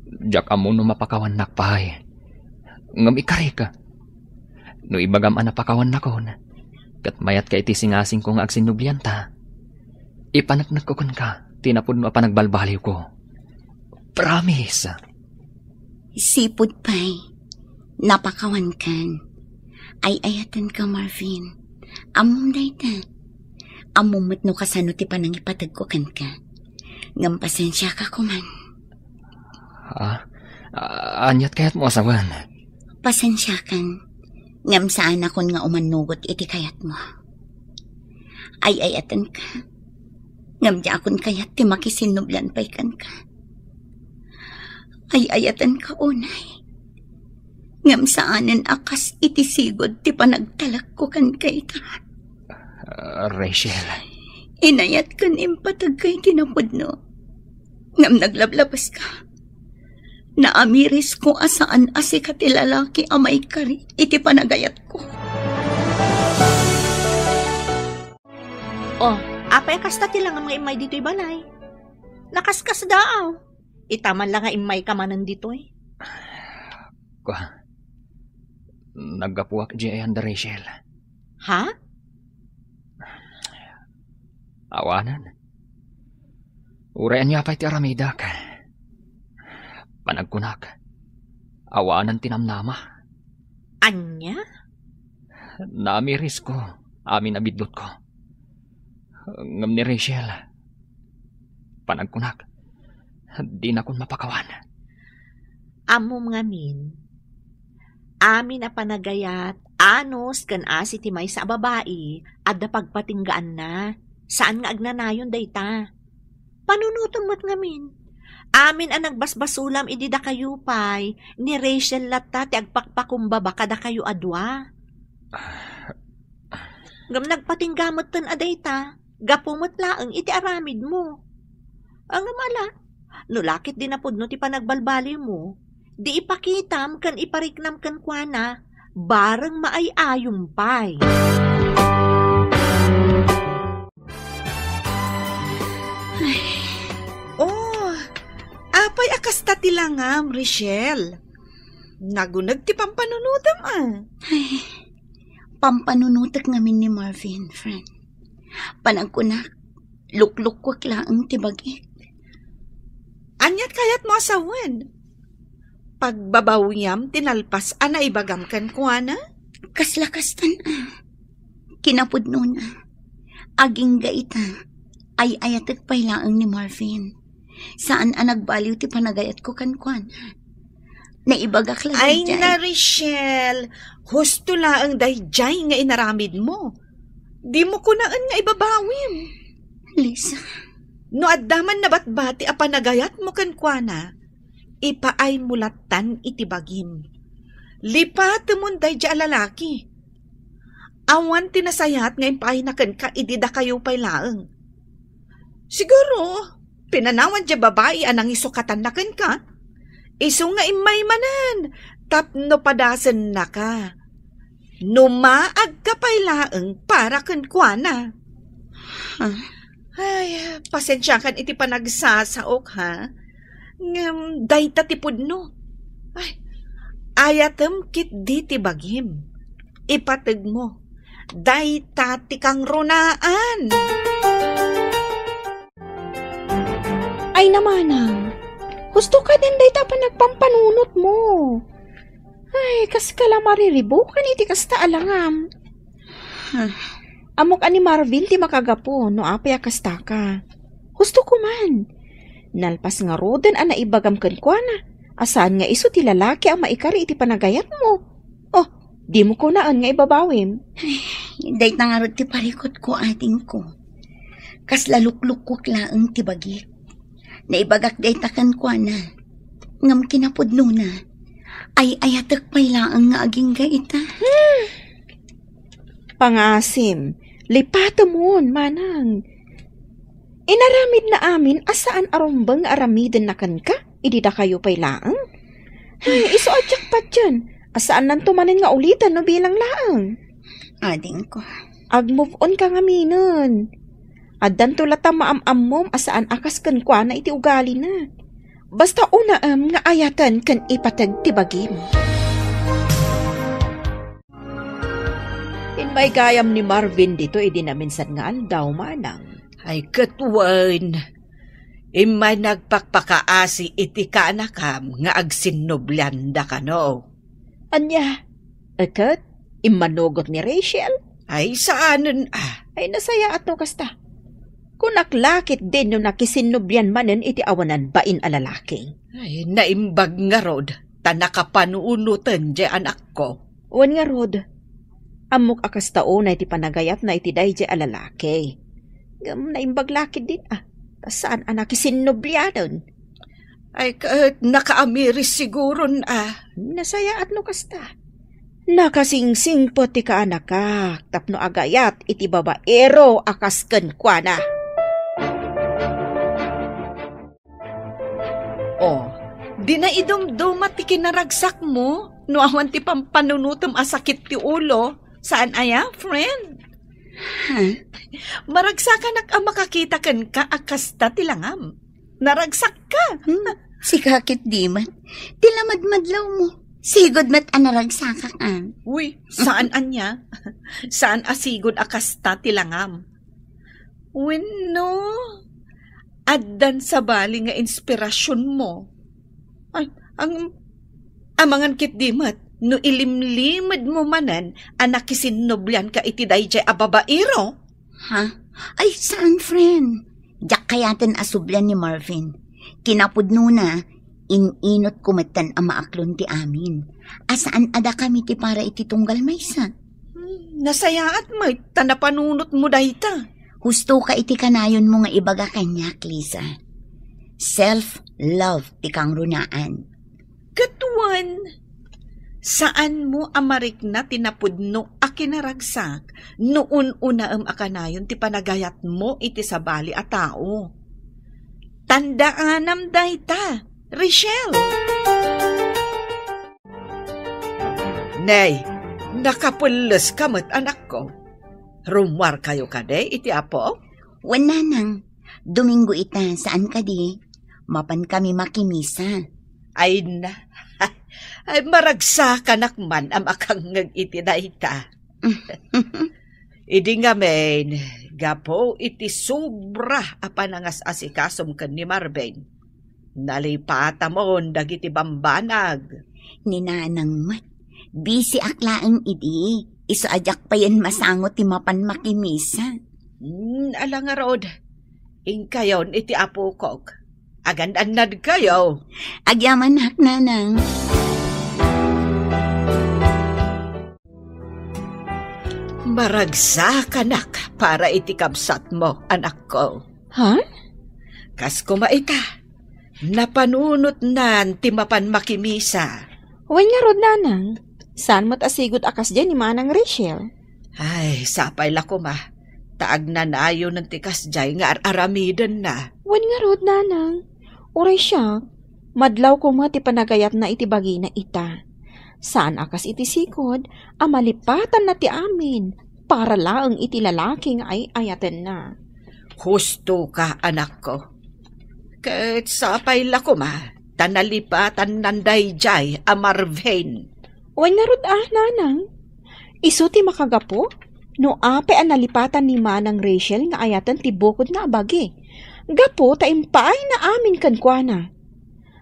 Diak ammo no mapakawannak pay. Ngem ikarik, no ibagam a napakawannakon, ket mayatka iti singasingko nga agsinnublianta, ipaneknekko kenka ti napudno a panagbalbaliwko. Promise. Sipud pay, napakawankan. Ay-ayatenka, Marvin. Ammom dayta. Ammom met no kasano ti panangipategko kenka. Ngem pasensiaka koman. Ah, ah, aniat kayatmo a sawen? Pasensiakan, ngem saanakon nga umannugot iti kayatmo. Ay-ayatenka, ngem diakon kayat ti makisinnublian pay kenka. Ay-ayatenka unay, ngem saanen a kas iti sigud ti panagtalekko kenka ita. Ah, Rachel. Inayat ken impategka iti napudno. Ngem naglablabaska. Naamirisko a saan a sika ti lalaki a maikari iti panagayatko. Oh, apay a kasta ti langam nga immay ditoy balay? Nakaskasdaaw. Ita man la nga immayka manen ditoy. Kua, naggapuak idiay ayan da Rachel. Ha? Awanen. Uray ania pay ti aramidak. Panagkunak, awanen ti namnama. Ania? Naamirisko amin a biddutko. Ngem ni Rachel, panagkunak, dinakon mapakawan. Ammom ngamin, amin a panagayat, anus ken asi ti maysa a babai, adda pagpatinggaanna. Saan nga agnanayon dayta. Panunotem met ngamin. Amin a nagbasbasolam idi dakayo pay, ni Rachel latta ti agpakpakumbaba kadakayo a dua. Ngem nagpatingga metten a dayta, gapu met laeng iti aramidmo. Ngem ala, no la ket di napudno ti panagbalbaliwmo, di ipakitam ken ipariknam kenkuana, bareng maay-ayom pay. Ay. Oh, apay a kasta ti langam, Rachel? Naguneg ti pampanunotem, a. Ay, pampanunotek ngamin ni Marvin, friend. Panagkunak, luklukkuek laeng ti bagik. Aniat kayatmo a sawen? Pagbabawiam ti nalpas a naibagam kenkuana? Kasla kastan, a. Kinapudnona, agingga ita, ay-ayatek pay laeng ni Marvin. Saan a nagbaliw ti panagayatko kenkuana. Naibagak laeng. Ay, daydiay. Na, Rachel, husto laeng daydiay nga inaramidmo. Dimo kunaen nga ibabawim. Lisa. No adda man nabatbati a panagayatmo kenkuana, ipaaymo lattan iti bagim. Lipatemon daydiay a lalaki. Awan ti nasayaat nga impaayna kenka idi dakayo pay laeng. Siguro, pinanawan diay babai a nangisukatanna kenka. Isu nga immay manen tapno padasennaka. No maagka pay laeng para kenkuana. Huh? Ay, pasensiakan iti panagsasaok, ha? Ngem dayta ti pudno. Ay, Ayatem ketdi ti bagim. Ipategmo. Dayta ti kangrunaan. Ay, namanang. Husto ka din dayta panagpampanunotmo. Ay, kas ka la mariribukan iti kasta a langam. Ammok a ni Marvin ti makagapu no apay a kasta ka. Husto ko man. Nalpas ngaruden a naibagam kenkuana, a saan nga isu ti lalaki a maikari iti panagayatmo. Oh, dimo kunaen nga ibabawim. Ay, dayta ngarud ti parikutko, adingko. Kasla luklukkok laeng ti bagik. Naibagak dayta kenkuana. Ngem kinapudnona, ay-ayatek pay laeng nga agingga ita. Hmm. Pangasim, lipatemon, manang. Inaramidna amin a saan a rumbeng nga aramidenna kenka, idi dakayo pay laeng. Ay, isu a jackpot dyan, a saannanto manen nga uliten no bilang laeng. Adingko. Ag-move on ka ngaminen. Addanto latta maam-ammom a saan a kas kenkuana iti ugalina. Basta unaem nga ayaten ken ipateg ti bagim. Immay gayam ni Marvin dito idi naminsan nga aldaw, manang. Ay, ket wen, immay nagpakpakaasi iti kaanakam nga agsinnublianda kano. Ania? Ket immanugot ni Rachel? Ay, saanen a. Ay, nasayaat no kasta. Kunak la ketdin no nakisinnublian manen iti awanan bain a lalaki. Ay, naimbag ngarud, ta nakapanunoten diay anakko. Wen ngarud, ammok a kasta unay ti panagayatna iti daydiay a lalaki. Ngem naimbag la ketdin a, ta saan a nakisinnublianen. Ay, ket nakaamiris siguron a. Nasayaat no kasta. Nakasingsingpet ti kaanakak tapno agayat iti babaero a kas kenkuana. Oh, di na idumduma ti kinaragsakmo no awan ti pampanunotem a sakit ti ulo. Saan aya, friend? Ha? Maragsakanak a makakita kenka a kasta ti langam. Naragsakka. Hmm, sika ketdi met. Ti la madmadlawmo. Sigud met a naragsakak, a. Uy, saan ania? Saan a sigud a kasta ti langam? Wenno, addan sabali nga inspirasionmo. Ay, ang, amangan ketdi met, no ilimlimedmo manen a nakisinnublianka iti daydiay a babaero? Ha? Ay, saan, friend? Diak kayaten a sublian ni Marvin. Kinapudnona, in-inotko metten a maaklon ti amin. A saan a dakami ti para iti tunggal maysa. Hmm, nasayaat met, ta napanunotmo dayta. Husto ka iti kanayonmo nga ibaga kaniak, Lisa. Self-love ti kangrunaan. Ket wen, saanmo a marikna ti napudno a kinaragsak no un-unaem a kanayon ti panagayatmo iti sabali a tao. Tandaanam dayta, Rachel. Nay, nakapelles ka met, anakko. Rummuarkayo kadi iti Apo? Wen, nanang, Domingo ita, saan kadi? Mapan kami makimisa. Ay na, ay maragsakanak man a makangngeg iti dayta. Idi ngamin, gapu iti sobra a panangas-asikasom ken ni Marvin, nalipatamon dagiti bambanag. Ni nanang met, bisiak laeng idi, isu a diak payen masango ti mapan makimisa. Hmm, ala ngarud, inkayon iti apokok. Agan-annadkayo. Agyamanak, nanang. Maragsakanak para iti kabsatmo, anakko. Ha? Kas koma ita, napanunotnan ti mapan makimisa. Wen ngarud, nanang, saan met a sigud a kasdiay ni Manang Rachel? Ay, sapay la koma, ta agnanayonen ti kasdiay nga ar-aramidenna. Wen ngarud, nanang, uray siak, madlaw koma ti panagayatna iti bagina ita. Saan a kas iti sigud a malipatanna ti amin para laeng iti lalaki nga ay-ayatenna. Husto ka, anakko. Ket sapay la koma, ta nalipatannan daydiay a Marvin. Wen ngarud a, nanang, isu ti makagapu no apay a nalipatan ni Manang Rachel nga ayaten ti bukodna a bagi, gapu ta impaayna amin kenkuana.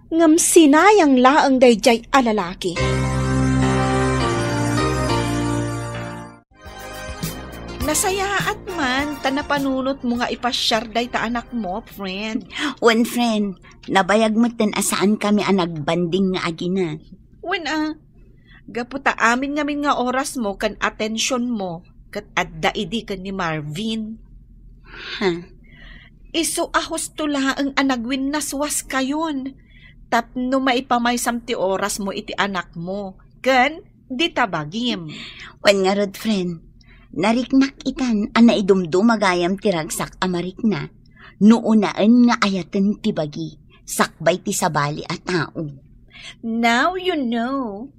Ngem sinayang laeng daydiay a lalaki. Nasayaat man ta napanunotmo nga ipasiar dayta anakmo, friend. Wen, friend, nabayag metten a saankami a nagbanding nga agina. Wen a, gapu ta amin ngamin nga orasmo ken atensionmo ket adda idi ken ni Marvin. Ha? Isu a husto laeng a nagwinnaswaskayon tapno maipamaysam ti orasmo iti anakmo ken dita bagim. Wen ngarud, friend, nariknak itan a naidumduma gayam ti ragsak a marikna no unaen nga ayaten ti bagi sakbay ti sabali a tao. Now you know.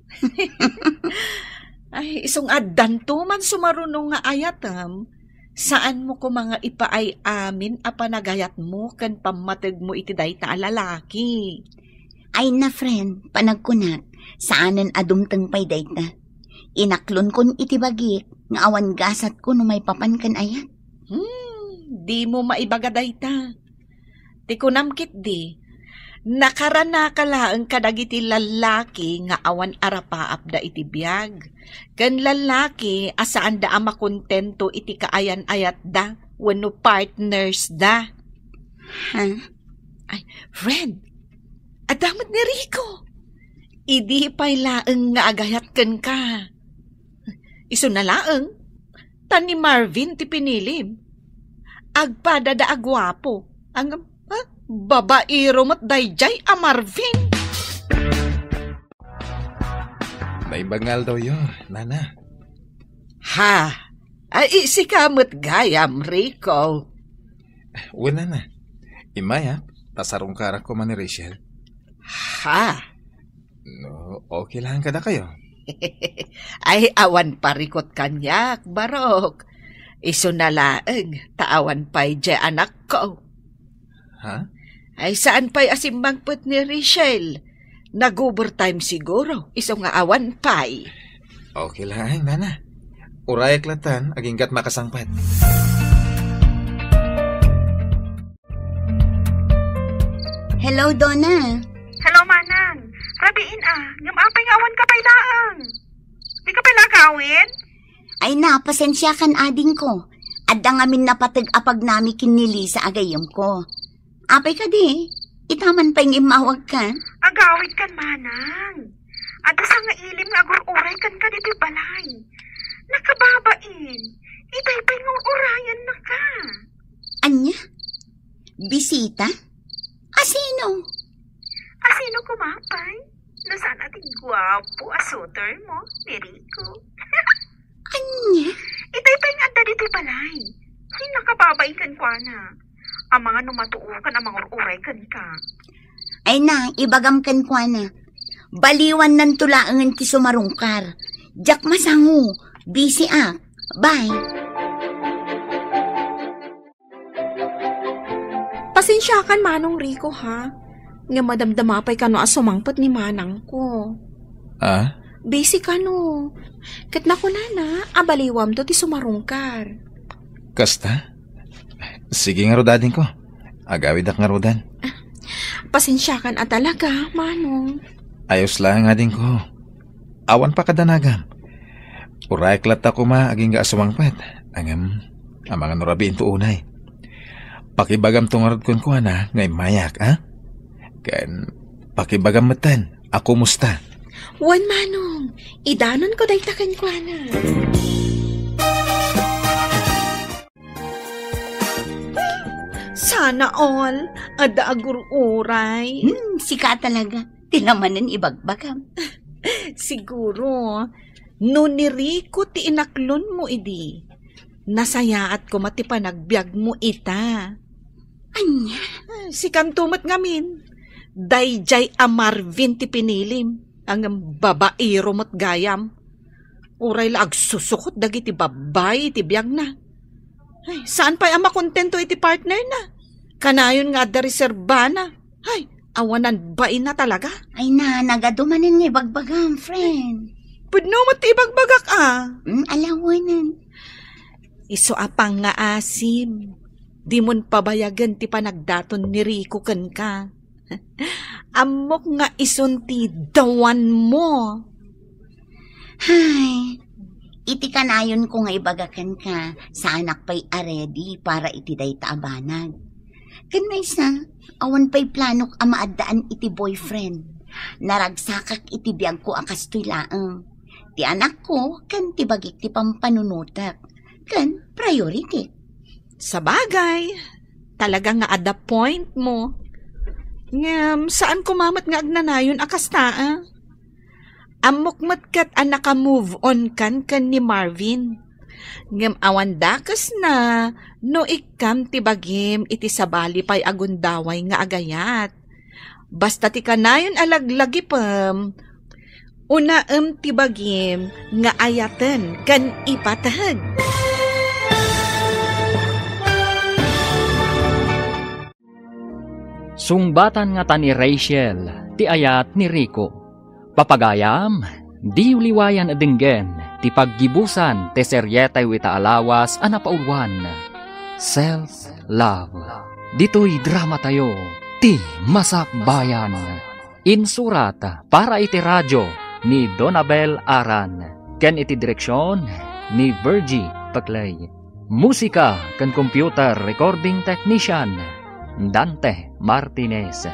Ay, isung addanto man sumaruno nga ayatem, saanmo koma nga ipaay amin a panagayatmo ken pammategmo iti dayta a lalaki. Ay na, friend, panagkunak, saanen a dumteng pay dayta. Inaklonkon iti bagik nga awan gasatko no maipapan ken ayat. Hmm, dimo maibaga dayta. Ti kunam ketdi, nakaranaka laeng kadagiti lallaki nga awan arapaapda iti biag, ken lallaki a saanda a makontento iti kaayan-ayatda wenno partnersda. Ha? Ay, friend, adda met ni Rico. Idi pay laeng nga agayat kenka. Isuna laeng, ta ni Marvin ti pinilim. Agpadada a guapo. Ang, ha? Babaero met daydiay a Marvin. Naimbag nga aldawyo, nana. Ha? Ay, sika met gayam, Rico. Wen, nana. Immayak, ta sarungkarak koma ni Rachel. Ha? No, okay lang kadakayo? Ay, awan parikot kaniak, Barok. Isuna laeng, ta awan pay diay anakko. Ha? Ay, saan pay a simmangpet ni Rachel? Nag-overtime siguro, isu nga awan pay. Okay lang, nana. Urayak latan, aginggat makasangpet. Hello, Donna. Hello, Manang. Rabiin a, ngem apay nga awan ka pay laeng? Di ka pay lagawin? Ay na, pasensiakan adingko. Adda ngamin napateg a pagnami ken ni Lisa a gayyemko. Apay kadi? Ita man pay nga immawag ka? Agawid kan, Manang. Adda sangailim nga agur-uray kenka ditoy balay. Nakababain. Itay pay nga ur-urayan naka. Ania? Bisita? Asino? Asino koma pay? No saan a ti guapo a suitor mo, ni Rico. Ania? Itay pay nga adda ditoy balay. Ay, nakababain kenkuana. Amangan no matuokan a mangur-uray kenka. Ay na, ibagam kenkuana. Baliwannanto laengen ti sumarungkar. Diak masango. Busy ak. Bye. Pasensiakan, Manong Rico, ha? Nga madamdama pay kano a sumangpet ni manangko. Ah? Busy kano. Ket nakunana a baliwamto ti sumarungkar. Kasta? Sige ngarud, adingko. Agawidak ngarudan. Pasensiakan a talaga, Manong. Ayos lang, adingko. Awan pakadanagam. Urayak latta koma agingga a sumangpet. Ngem, amangan no rabiinto unay. Pakibagamto ngarud kenkuana nga immayak, a? Ken pakibagam metten a kumusta. Wen, Manong, idanonko dayta kenkuana. Sana all, adda agur-uray. Hmm, sika talaga. Ti lamanen ibagbagam. Siguro, no ni Rico ti inaklonmo idi, nasayaat koma ti panagbiagmo ita. Ania? Sikanto met ngamin. Daydiay a Marvin ti pinilim. Ngem babaero met gayam. Uray la agsusukot dagiti babbai iti biagna. Ay, saan pay a makontento iti partnerna? Kanayon nga adda reserbana. Ay, awanan baina talaga. Ay na, nagadu manen nga ibagbagam, friend. Pudno met ti ibagbagak a. Mm, alawanan. Isu a pangngaasim, dimon pabayagen ti panagdaton ni Rico kenka. Ammok nga isun ti dawanmo. Hay, iti kanayonko nga ibaga kenka, saanak pay a ready para iti dayta a banag. Ken maysa, awan pay planok a maaddaan iti boyfriend. Naragsakak iti biagko a kastoy laeng. Ti anakko ken ti bagik ti pampanunotek ken priority. Sabagay, talaga nga adda point mo. Ngem, saan koma met nga agnanayon a kasta, a? Ammok met ket a naka-move on kan ken ni Marvin. Ngem awan dakesna no ikkam ti bagim iti sabali pay a gundaway nga agayat. Basta ti kanayon a laglagipem, unaem ti bagim nga ayaten ken ipateg. Sungbatan ngata ni Rachel ti ayat ni Rico. Papagayam, diyo liwayan a denggen ti paggibusan ti serietayo ita a lawas a napauluan, Self Love. Ditoy dramatayo, Ti Masakbayan. Insurat para iti radio ni Donabel Aran ken iti direksion ni Virgie Peclay. Musika ken computer recording technician, Dante Martinez.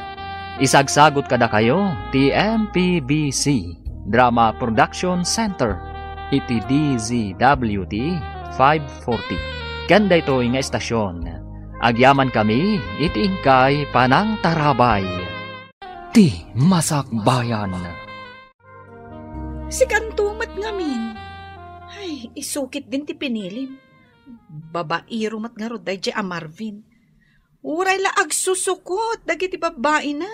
Isagsagut kadakayo ti M P B C Drama Production Center iti D Z W T five forty. Ken daytoy nga estasion, agyamankami iti inkay panangtarabay. Ti Masakbayan. Sikanto met ngamin. Ay, isukit din ti pinilim. Babaero met ngarud daydiay a Marvin. Uray la agsusukot dagiti babbaina.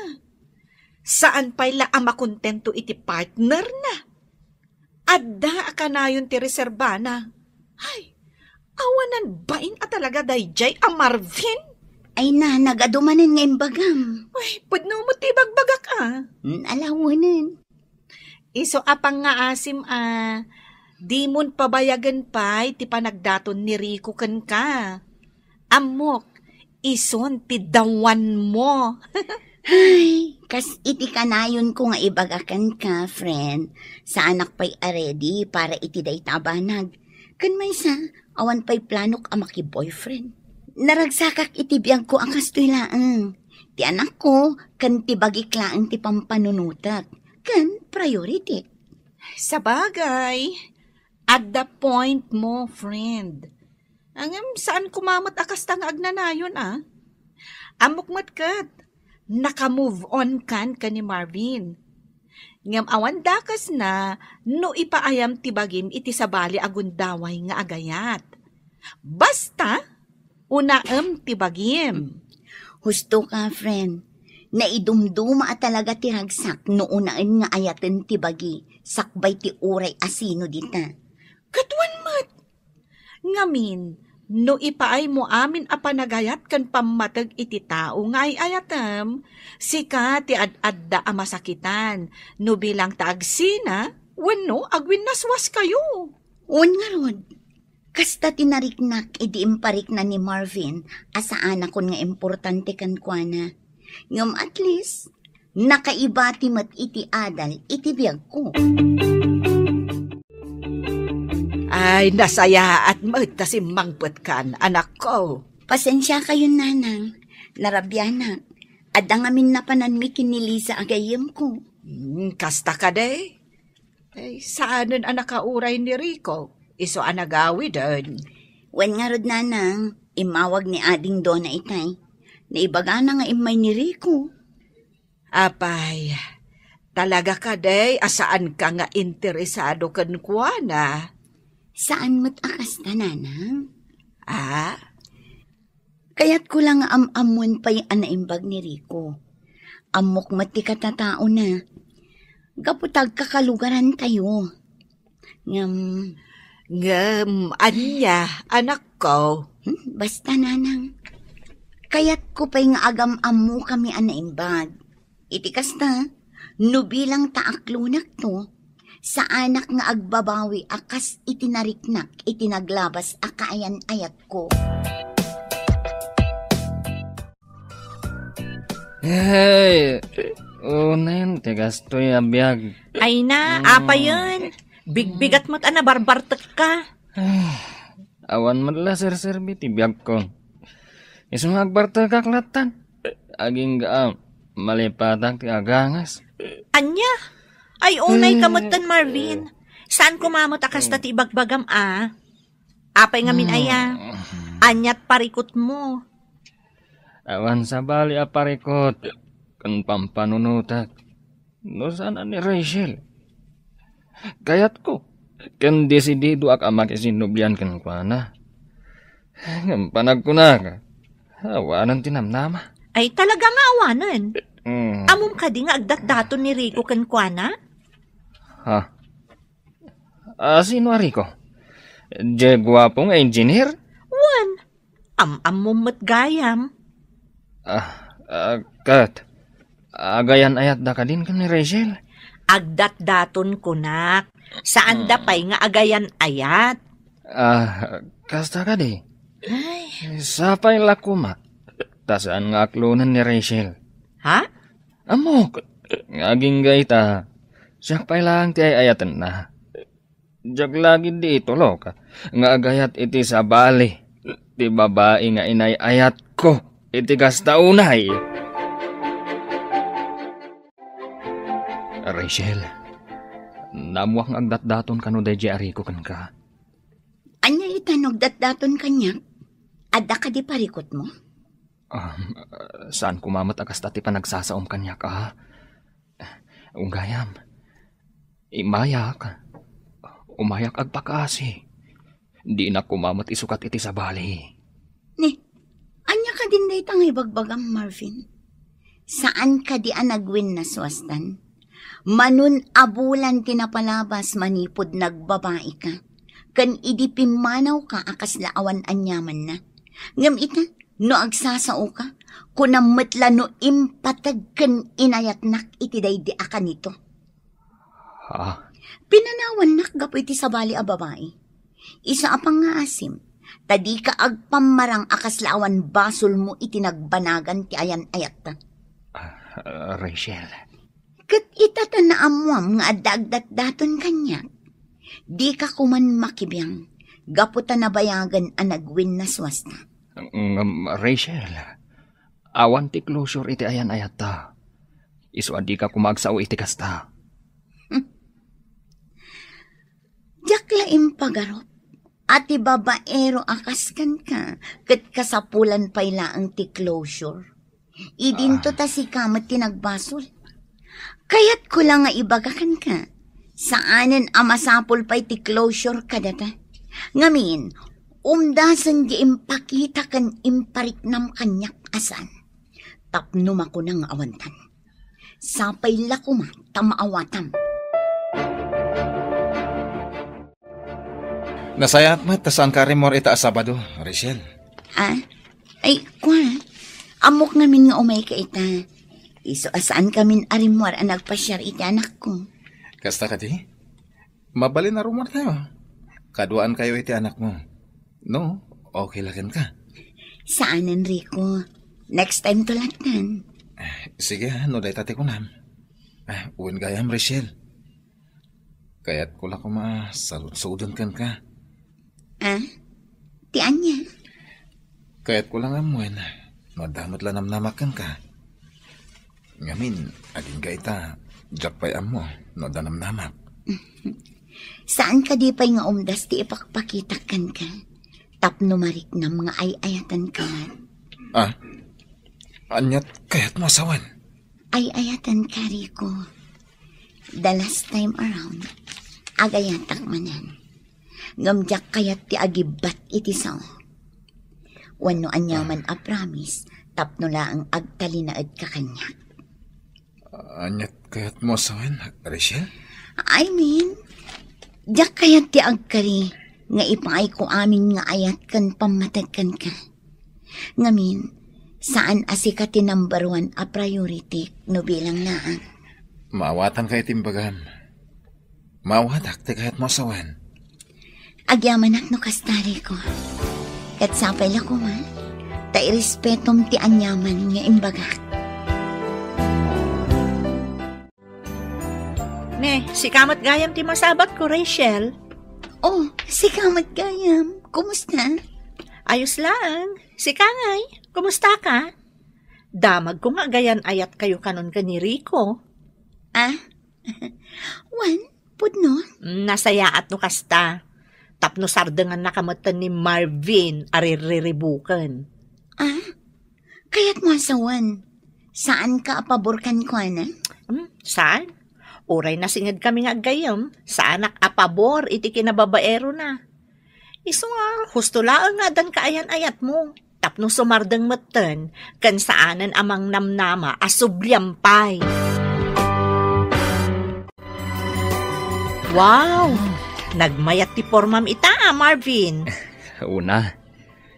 Saan pay la a makontento iti partnerna. Adda a kanayon ti reserbana. Ay, awanan bain a talaga daydiay a Marvin? Ay, nanag, adu manen nga imbagam. Ay, pudno met ti ibagbagak a. Mm, alawanen. Isu a pangngaasim a, dimon pabayagen pay ti panagdaton ni Rico kenka. Ammok, isun ti dawanmo. Ay, kas iti kanayonko nga ibaga kenka, friend, saanak pay a ready para iti dayta a banag. Ken maysa, awan pay planok a maki-boyfriend. Naragsakak iti biagko a kastoy laeng. Ti anakko, ken ti bagik laeng ti pampanunotek. Ken priority. Sabagay, adda point mo, friend. Ngem saan koma met a kasta nga agnanayon, a? Ammok met ket, naka-move on kan ken ni Marvin. Ngem awan dakesna no ipaayam ti bagim iti sabali a gundaway nga agayat. Basta, unaem ti bagim. Husto ka, friend. Naidumduma a talaga ti ragsak no unaen nga ayaten ti bagi, sakbay ti uray a sino dita. Ket wen met. Ngamin, no ipaaymo amin a panagayat ken pammateg iti tao nga ay-ayatem, sika ti ad-adda a masakitan, no bilang ta agsina, wenno agwinnaswaskayo. Wen ngarud, kasta ti nariknak idi imparikna ni Marvin a saanakon nga importante kenkuana. Ngem at least, nakaibati met iti adal iti biagko. Ay, nasayaat met ta simmangpetkan, anakko. Pasensiakayon, nanang. Narabianak. Adda ngamin napananmi ken ni Liza a gayyemko. Hmm, kasta kadi? Ay, saanen a nakauray ni Rico. Isu a nagawiden. Wen ngarud, nanang, immawag ni Ading Dona itay. Naibagana nga immay ni Rico. Apay, talaga kadi a saanka nga interesado kenkuana? Saan met a kasta, nanang. Ah? Kayatko la nga am-ammoen pay a naimbag ni Rico. Ammok met ti katataona. Gapu ta agkakalugarantayo. Ngem, ngem, ania, anakko? Hmm, basta, nanang. Kayatko pay nga agam-ammokami a naimbag. Iti kasta, no bilang ta aklonekto, Saanak nga agbabawi a kas iti nariknak iti naglabas a kaayan-ayatko. Hey, unen ti kastoy a biag. Ay na, Mm. apayen. Bigbigat met a nabarbartekka. Awan met la serserbi ti biagko. Isu nga agbartekak lattan. Agingga a malipatak ti agangas. Ania? Ay, unay ka metten, Marvin. Saan koma met a kasta ti ibagbagam, a? Apay ngamin aya? Aniat parikutmo? Awan sabali a parikut ken pampanunotak. No saan a ni Rachel. Kayatko, ken desididoak a makisinnublian kenkuana. Ngem panagkunak, awanen ti namnama. Ay, talaga nga awanen. Mm. Ammom kadi nga agdatdaton ni Rico kenkuana? Ha? Ah, sino a Rico? Diay guapo nga engineer? Wen, am-ammom met gayam. Ah, ah, ket, agayan-ayatda kadin ken ni Rachel? Agdatdaton kunak. Saanda Hmm. pay nga agayan-ayat. Ah, kasta kadi? Ay. Sapay la koma, ta saan nga aklonen ni Rachel. Ha? Ammok, nga agingga ita, siak pay laeng ti ay-ayatenna. Diak la gid di itulok nga agayat iti sabali ti babai nga inay-ayatko iti kasta unay. Rachel, naammoak nga agdatdaton kano daydiay a Rico kenka. Ania ita no agdatdaton kaniak? Adda kadi parikutmo? Um, saan koma met a kasta ti panagsasaom kaniak, a? Gayam, imayak. Umayak agpakaasi. Dinak koma met isukat iti sabali. Ni, ania kadin dayta nga ibagbagam, Marvin? Saan kadi a nagwinnaswastan? Manun a bulan ti napalabas manipud nagbabaika, ken idi pimmanawka a kasla awan aniamanna. Ngem ita, no agsasaoka, kunam met la no impateg ken inayatnak iti daydi a kanito. Ha? Pinanawannak gapu iti sabali a babai. Isu a pangngaasim, ta dika agpammarang a kasla awan basolmo iti nagbanagan ti ayan-ayatta. Ah, Rachel. Ket ita ta naammoam nga adda agdatdaton kaniak, dika koman makibiang gapu ta nabayagen a nagwinnaswasta. Ngem, Rachel, awan ti closure iti ayan-ayatta. Isu a dika koma agsao iti kasta. Diak la impagarup a ti babaero a kas kenka ket kasapulan pay laeng ti closure. Idinto Ah. ta sika met ti nagbasol. Kayatko la nga ibaga kenka, saanen a masapul pay ti closure kadata. Ngamin, umdasen ti impakita ken impariknam kaniak a saan. Tapno makuna nga awantan. Sapay la koma ta maawatam. Nasayaat met ta saanka a rimmuar ita a Sabado, Rachel. Ah? Ay, kua. Ammok ngamin nga umayka ita. Isu a saankamin a rimmuar a nagpasiar iti anakko. Kasta kadi? Mabalin a rummuartayo. Kaduaankayo iti anakmo. No, okay la kenka. Saanen, Rico. Next time to lattan. Ah, sige, ah, no dayta ti kunam. Ah, wen gayam, Rachel. Kayatko la koma a saludsoden kenka. Ah? Ti ania? Kayatko la nga ammoen no adda met la namnamak kenka. Ngamin, agingga ita, diak pay ammo no adda namnamak. Saan kadi pay nga umdas ti ipakpakitak kenka tapno mariknam nga ay-ayatenka met? Ah? Aniat kayatmo a sawen? Ay-ayatenka, Rico. The last time around, agayatak manen. Ngem diak kayat ti agibbat iti sao. Wenno aniaman a promise tapno laeng agtalinaedka kaniak. Aniat kayatmo a sawen, Rachel? I mean, diak kayat ti agkari nga ipaayko amin nga ayat ken pammateg kenka. Ngamin, saan a sika ti number one a priority no bilang laeng. Maawatanka iti imbagam. Maawatak ti kayatmo a sawen. Agyamanak no kasta, Rico. Ket sapay la koma, ta irespetom ti aniaman nga imbagak. Ne, sika met gayam ti masabatko, Rachel. Oh, sika met gayam. Kumusta? Ayos laeng. Sika ngay, kumusta ka? Damagko nga agayan-ayatkayo kanon ken ni Rico. Ah? Wen, pudno? Mm, nasayaat no kasta. Tapno sardengannaka metten ni Marvin a ririribuken. Ah? Kayatmo a sawen, saanka a pabor kenkuana? Hmm, saan? Uray nasingedkami nga aggayyem, saanak a pabor iti kinababaerona. Isu nga, husto laeng nga addan kaayan-ayatmo. Tapno sumardeng metten, ken saanen a mangnamnama a subliam pay. Wow! Nagmayat ti pormam ita, a, Marvin. Una,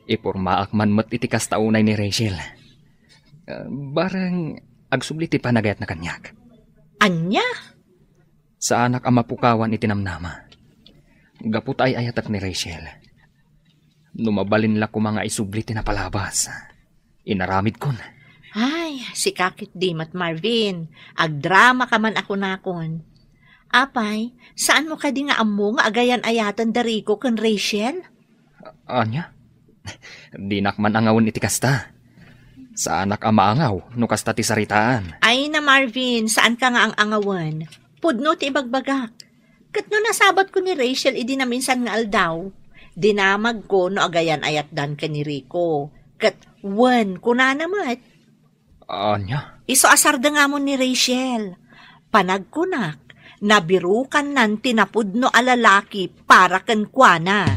ipormaak man met iti kasta unay ni Rachel. Ah, bareng agsubli ti panagayatna kaniak. Ania? Saanak a mapukawan iti namnama. Gapu ta ay-ayatek ni Rachel. No mabalin la koma nga isubli ti napalabas, inaramidkon. Ay, sika ketdi met, Marvin. Agdramaka man a kunakon. Apay, saanmo kadi nga ammo nga agayan-ayaten da Rico ken Rachel? Ania? Dinak man angawen iti kasta. Saanak a maangaw no kasta ti saritaan. Ay na, Marvin, saanka nga ang-angawen. Pudno ti ibagbagak. Ket no nasabatko ni Rachel idi naminsan nga aldaw, dinamagko no agayan-ayatdan ken ni Rico. Ket wen, kunana met. Ania? Isu a sardengamon ni Rachel. Panagkunak, nabirukannan ti napudno a lalaki para kenkuana.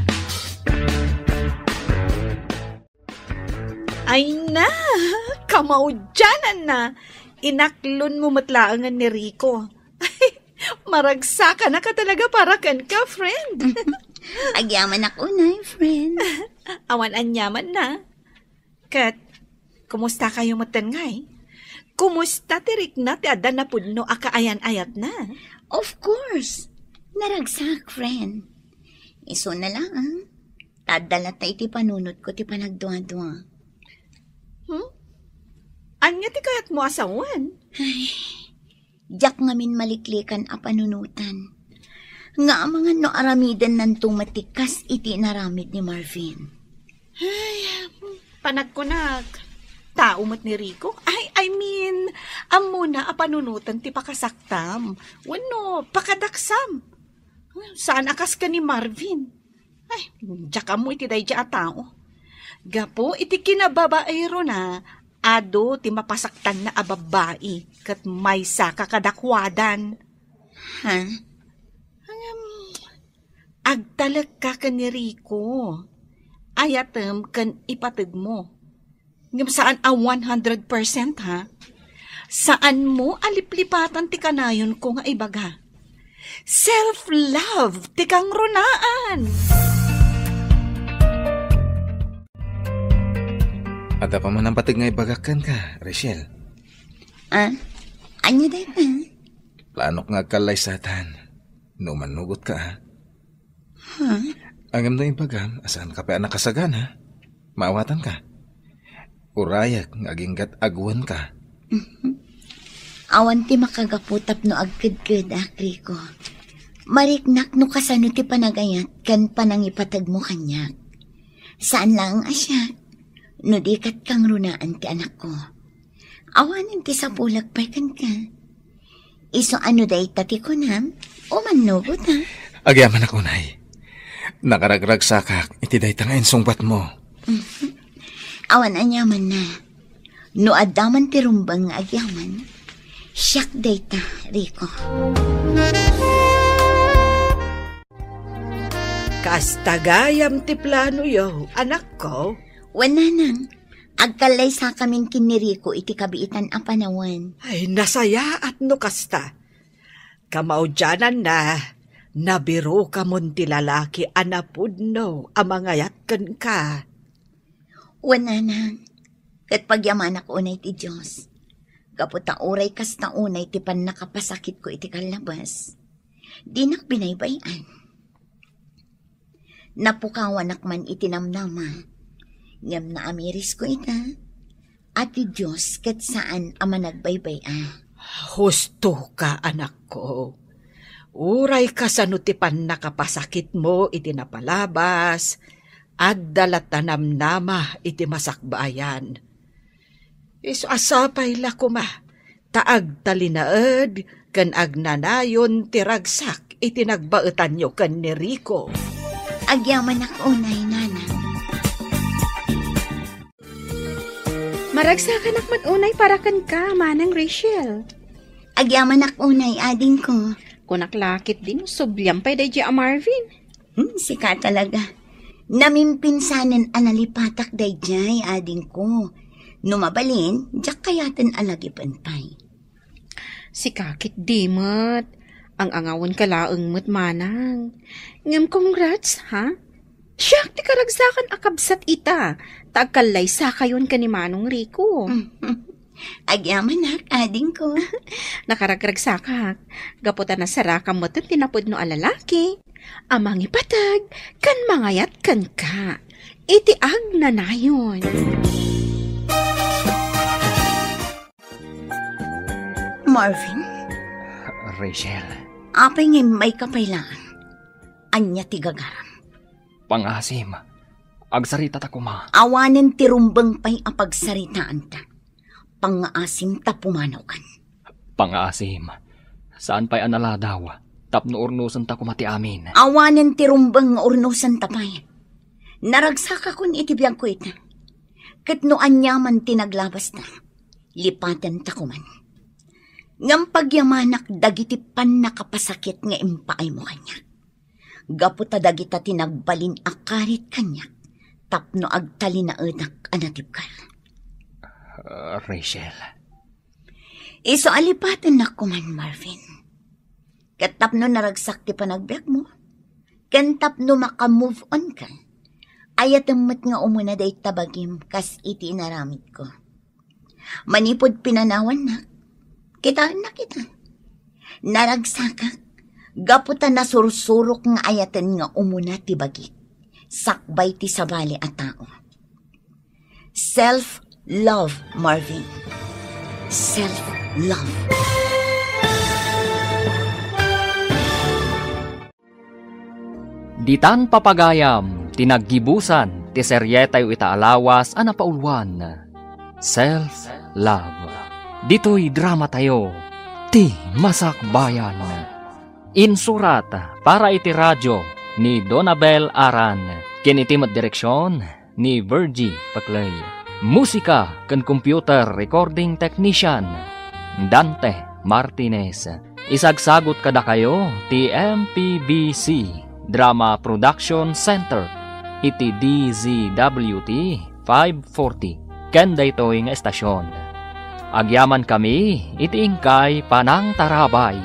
Ay na, kamaudiananna. Inaklonmo met laengen ni Rico. Ay, maragsakanaka talaga para kenka, friend. Agyamanak unay, friend. Awan aniamanna. Ket, kumustakayo metten ngay? Kumusta ti rikna ti adda napudno a kaayan-ayatna? Of course. Naragsak, friend. Isuna laeng, ta adda latta iti panunotko ti panagduadua. Hmm? Ania ti kayatmo a sawen? Ay, diak ngamin maliklikan a panunotan. Nga amangan no aramidennanto met ti kas iti inaramid ni Marvin. Ay, panagkunak, tao met ni Rico? Ay, I mean, ammona a panunotan ti pakasaktam wenno pakadaksam. Saan a kas ken ni Marvin. Ay, diak ammo iti daydiay a tao. Gapu iti kinababaerona, adu ti mapasaktanna a babbai ket maysaka kadakuadan. Ha? Ngem, agtalekka ken ni Rico. Ayatem ken ipategmo. Ngem saan a one hundred percent, ha? Saanmo a liplipatan ti kanayonko nga ibaga. Self-love ti kangrunaan! Adda pa man a pateg nga ibagak kenka, Rachel. Ah? Ania dayta? Planok nga agkallaysatan. No mannugot ka, ha? Ha? Ngem no ibagam a saanka pay a nakasagana, maawatanka. Urayek nga aginggat agwanka. Awan ti makagapu tapno agkedkedak, Rico. Mariknak no kasano ti panagayat ken panangipategmo kaniak. Saan laeng a siak, no di ket kangrunaan ti anakko. Awanen ti sapulek pay kenka. Isu a no dayta ti kunam, umannugot, ha? Agyamanak unay. Nakaragragsakak iti dayta nga insungbatmo. Mhm. Awan aniamanna. No adda man ti rumbeng nga agyaman, siak dayta, Rico. Kasta gayam ti planoyo, anakko? Wen, nanang, agkallaysakamin ken ni Rico iti kabiitan a panawen. Ay, nasayaat no kasta. Kamaudiananna, nabirukamon ti lalaki a napudno a mangayat kenka. Wen, nanang, ket pagyamanak unay ti Dios. Gapu ta uray kasta unay ti pannakapasakitko iti kallabas. Dinak binaybay-an. Napukawanak man iti namnama, ngem naamirisko ita, a ti Dios ket saan a managbaybay-a. Husto ka, anakko. Uray kasano ti pannakapasakitmo iti napalabas, adda latta namnama iti masakbayan. Isu a sapay la koma ta agtalinaed ken agnanayon ti ragsak iti nagbaetanyo ken ni Rico. Agyamanak unay, Nanang. Maragsakanak met unay para kenka, Manang Rachel. Agyamanak unay, adingko. Kunak la ketdin, subliam pay daydiay a Marvin. Hmm, sika talaga. Namimpinsanen a nalipatak daydiay, adingko. No mabalin, diak kayaten a lagip-en pay. Sika ketdi met. Ang-angawenka laeng met, Manang. Ngem congrats, ha? Siak ti karagsakan a kabsat ita, ta agkallaysakayon ken ni Manong Rico. Agyamanak, adingko. Nakaragragsakak, gapu ta nasarakam metten ti napudno a lalaki a mangipateg ken mangayat kenka iti agnanayon. Marvin? Rachel. Apay nga immayka pay laeng? Ania ti gagaram? Pangngaasim. Agsaritata koma. Awanen ti rumbeng pay a pagsaritaanta. Pangngaasim ta pumanawkan. Pangngaasim. Saan pay a naladaw tapno urnosenta koma ti amin. Awanen ti rumbeng nga urnosenta pay. Naragsakakon iti biagko ita. Ket no aniaman ti naglabasta, lipatenta koman. Ngem pagyamanak dagiti pannakapasakit nga impaaymo kaniak. Gapu ta dagita ti nagbalin a karit kaniak tapno agtalinaedak a natibker. Ah, Rachel. Isu a lipatennak koman, Marvin. Ket tapno naragsak ti panagbiagmo, ken tapno maka-move on ka, ayatem met nga umuna dayta bagim kas iti inaramidko. Manipud pinanawannak, kitaennak ita. Naragsakak, gapu ta nasursurok nga ayaten nga umuna ti bagik, sakbay ti sabali a tao. Self-love, Marvin. Self-love. Ditan papagayam ti naggibusan ti serietayo ita a lawas a napauluan, Self Love. Ditoy dramatayo, Ti Masakbayan. Insurat para iti radio ni Donabel Aran, ken iti met direksion ni Virgie Paclay. Musika ken computer recording technician, Dante Martinez. Isagsagut kadakayo ti M P B C Drama Production Center iti D Z W T five forty ken daytoy nga estasion. Agyamankami iti inkay panangtarabay.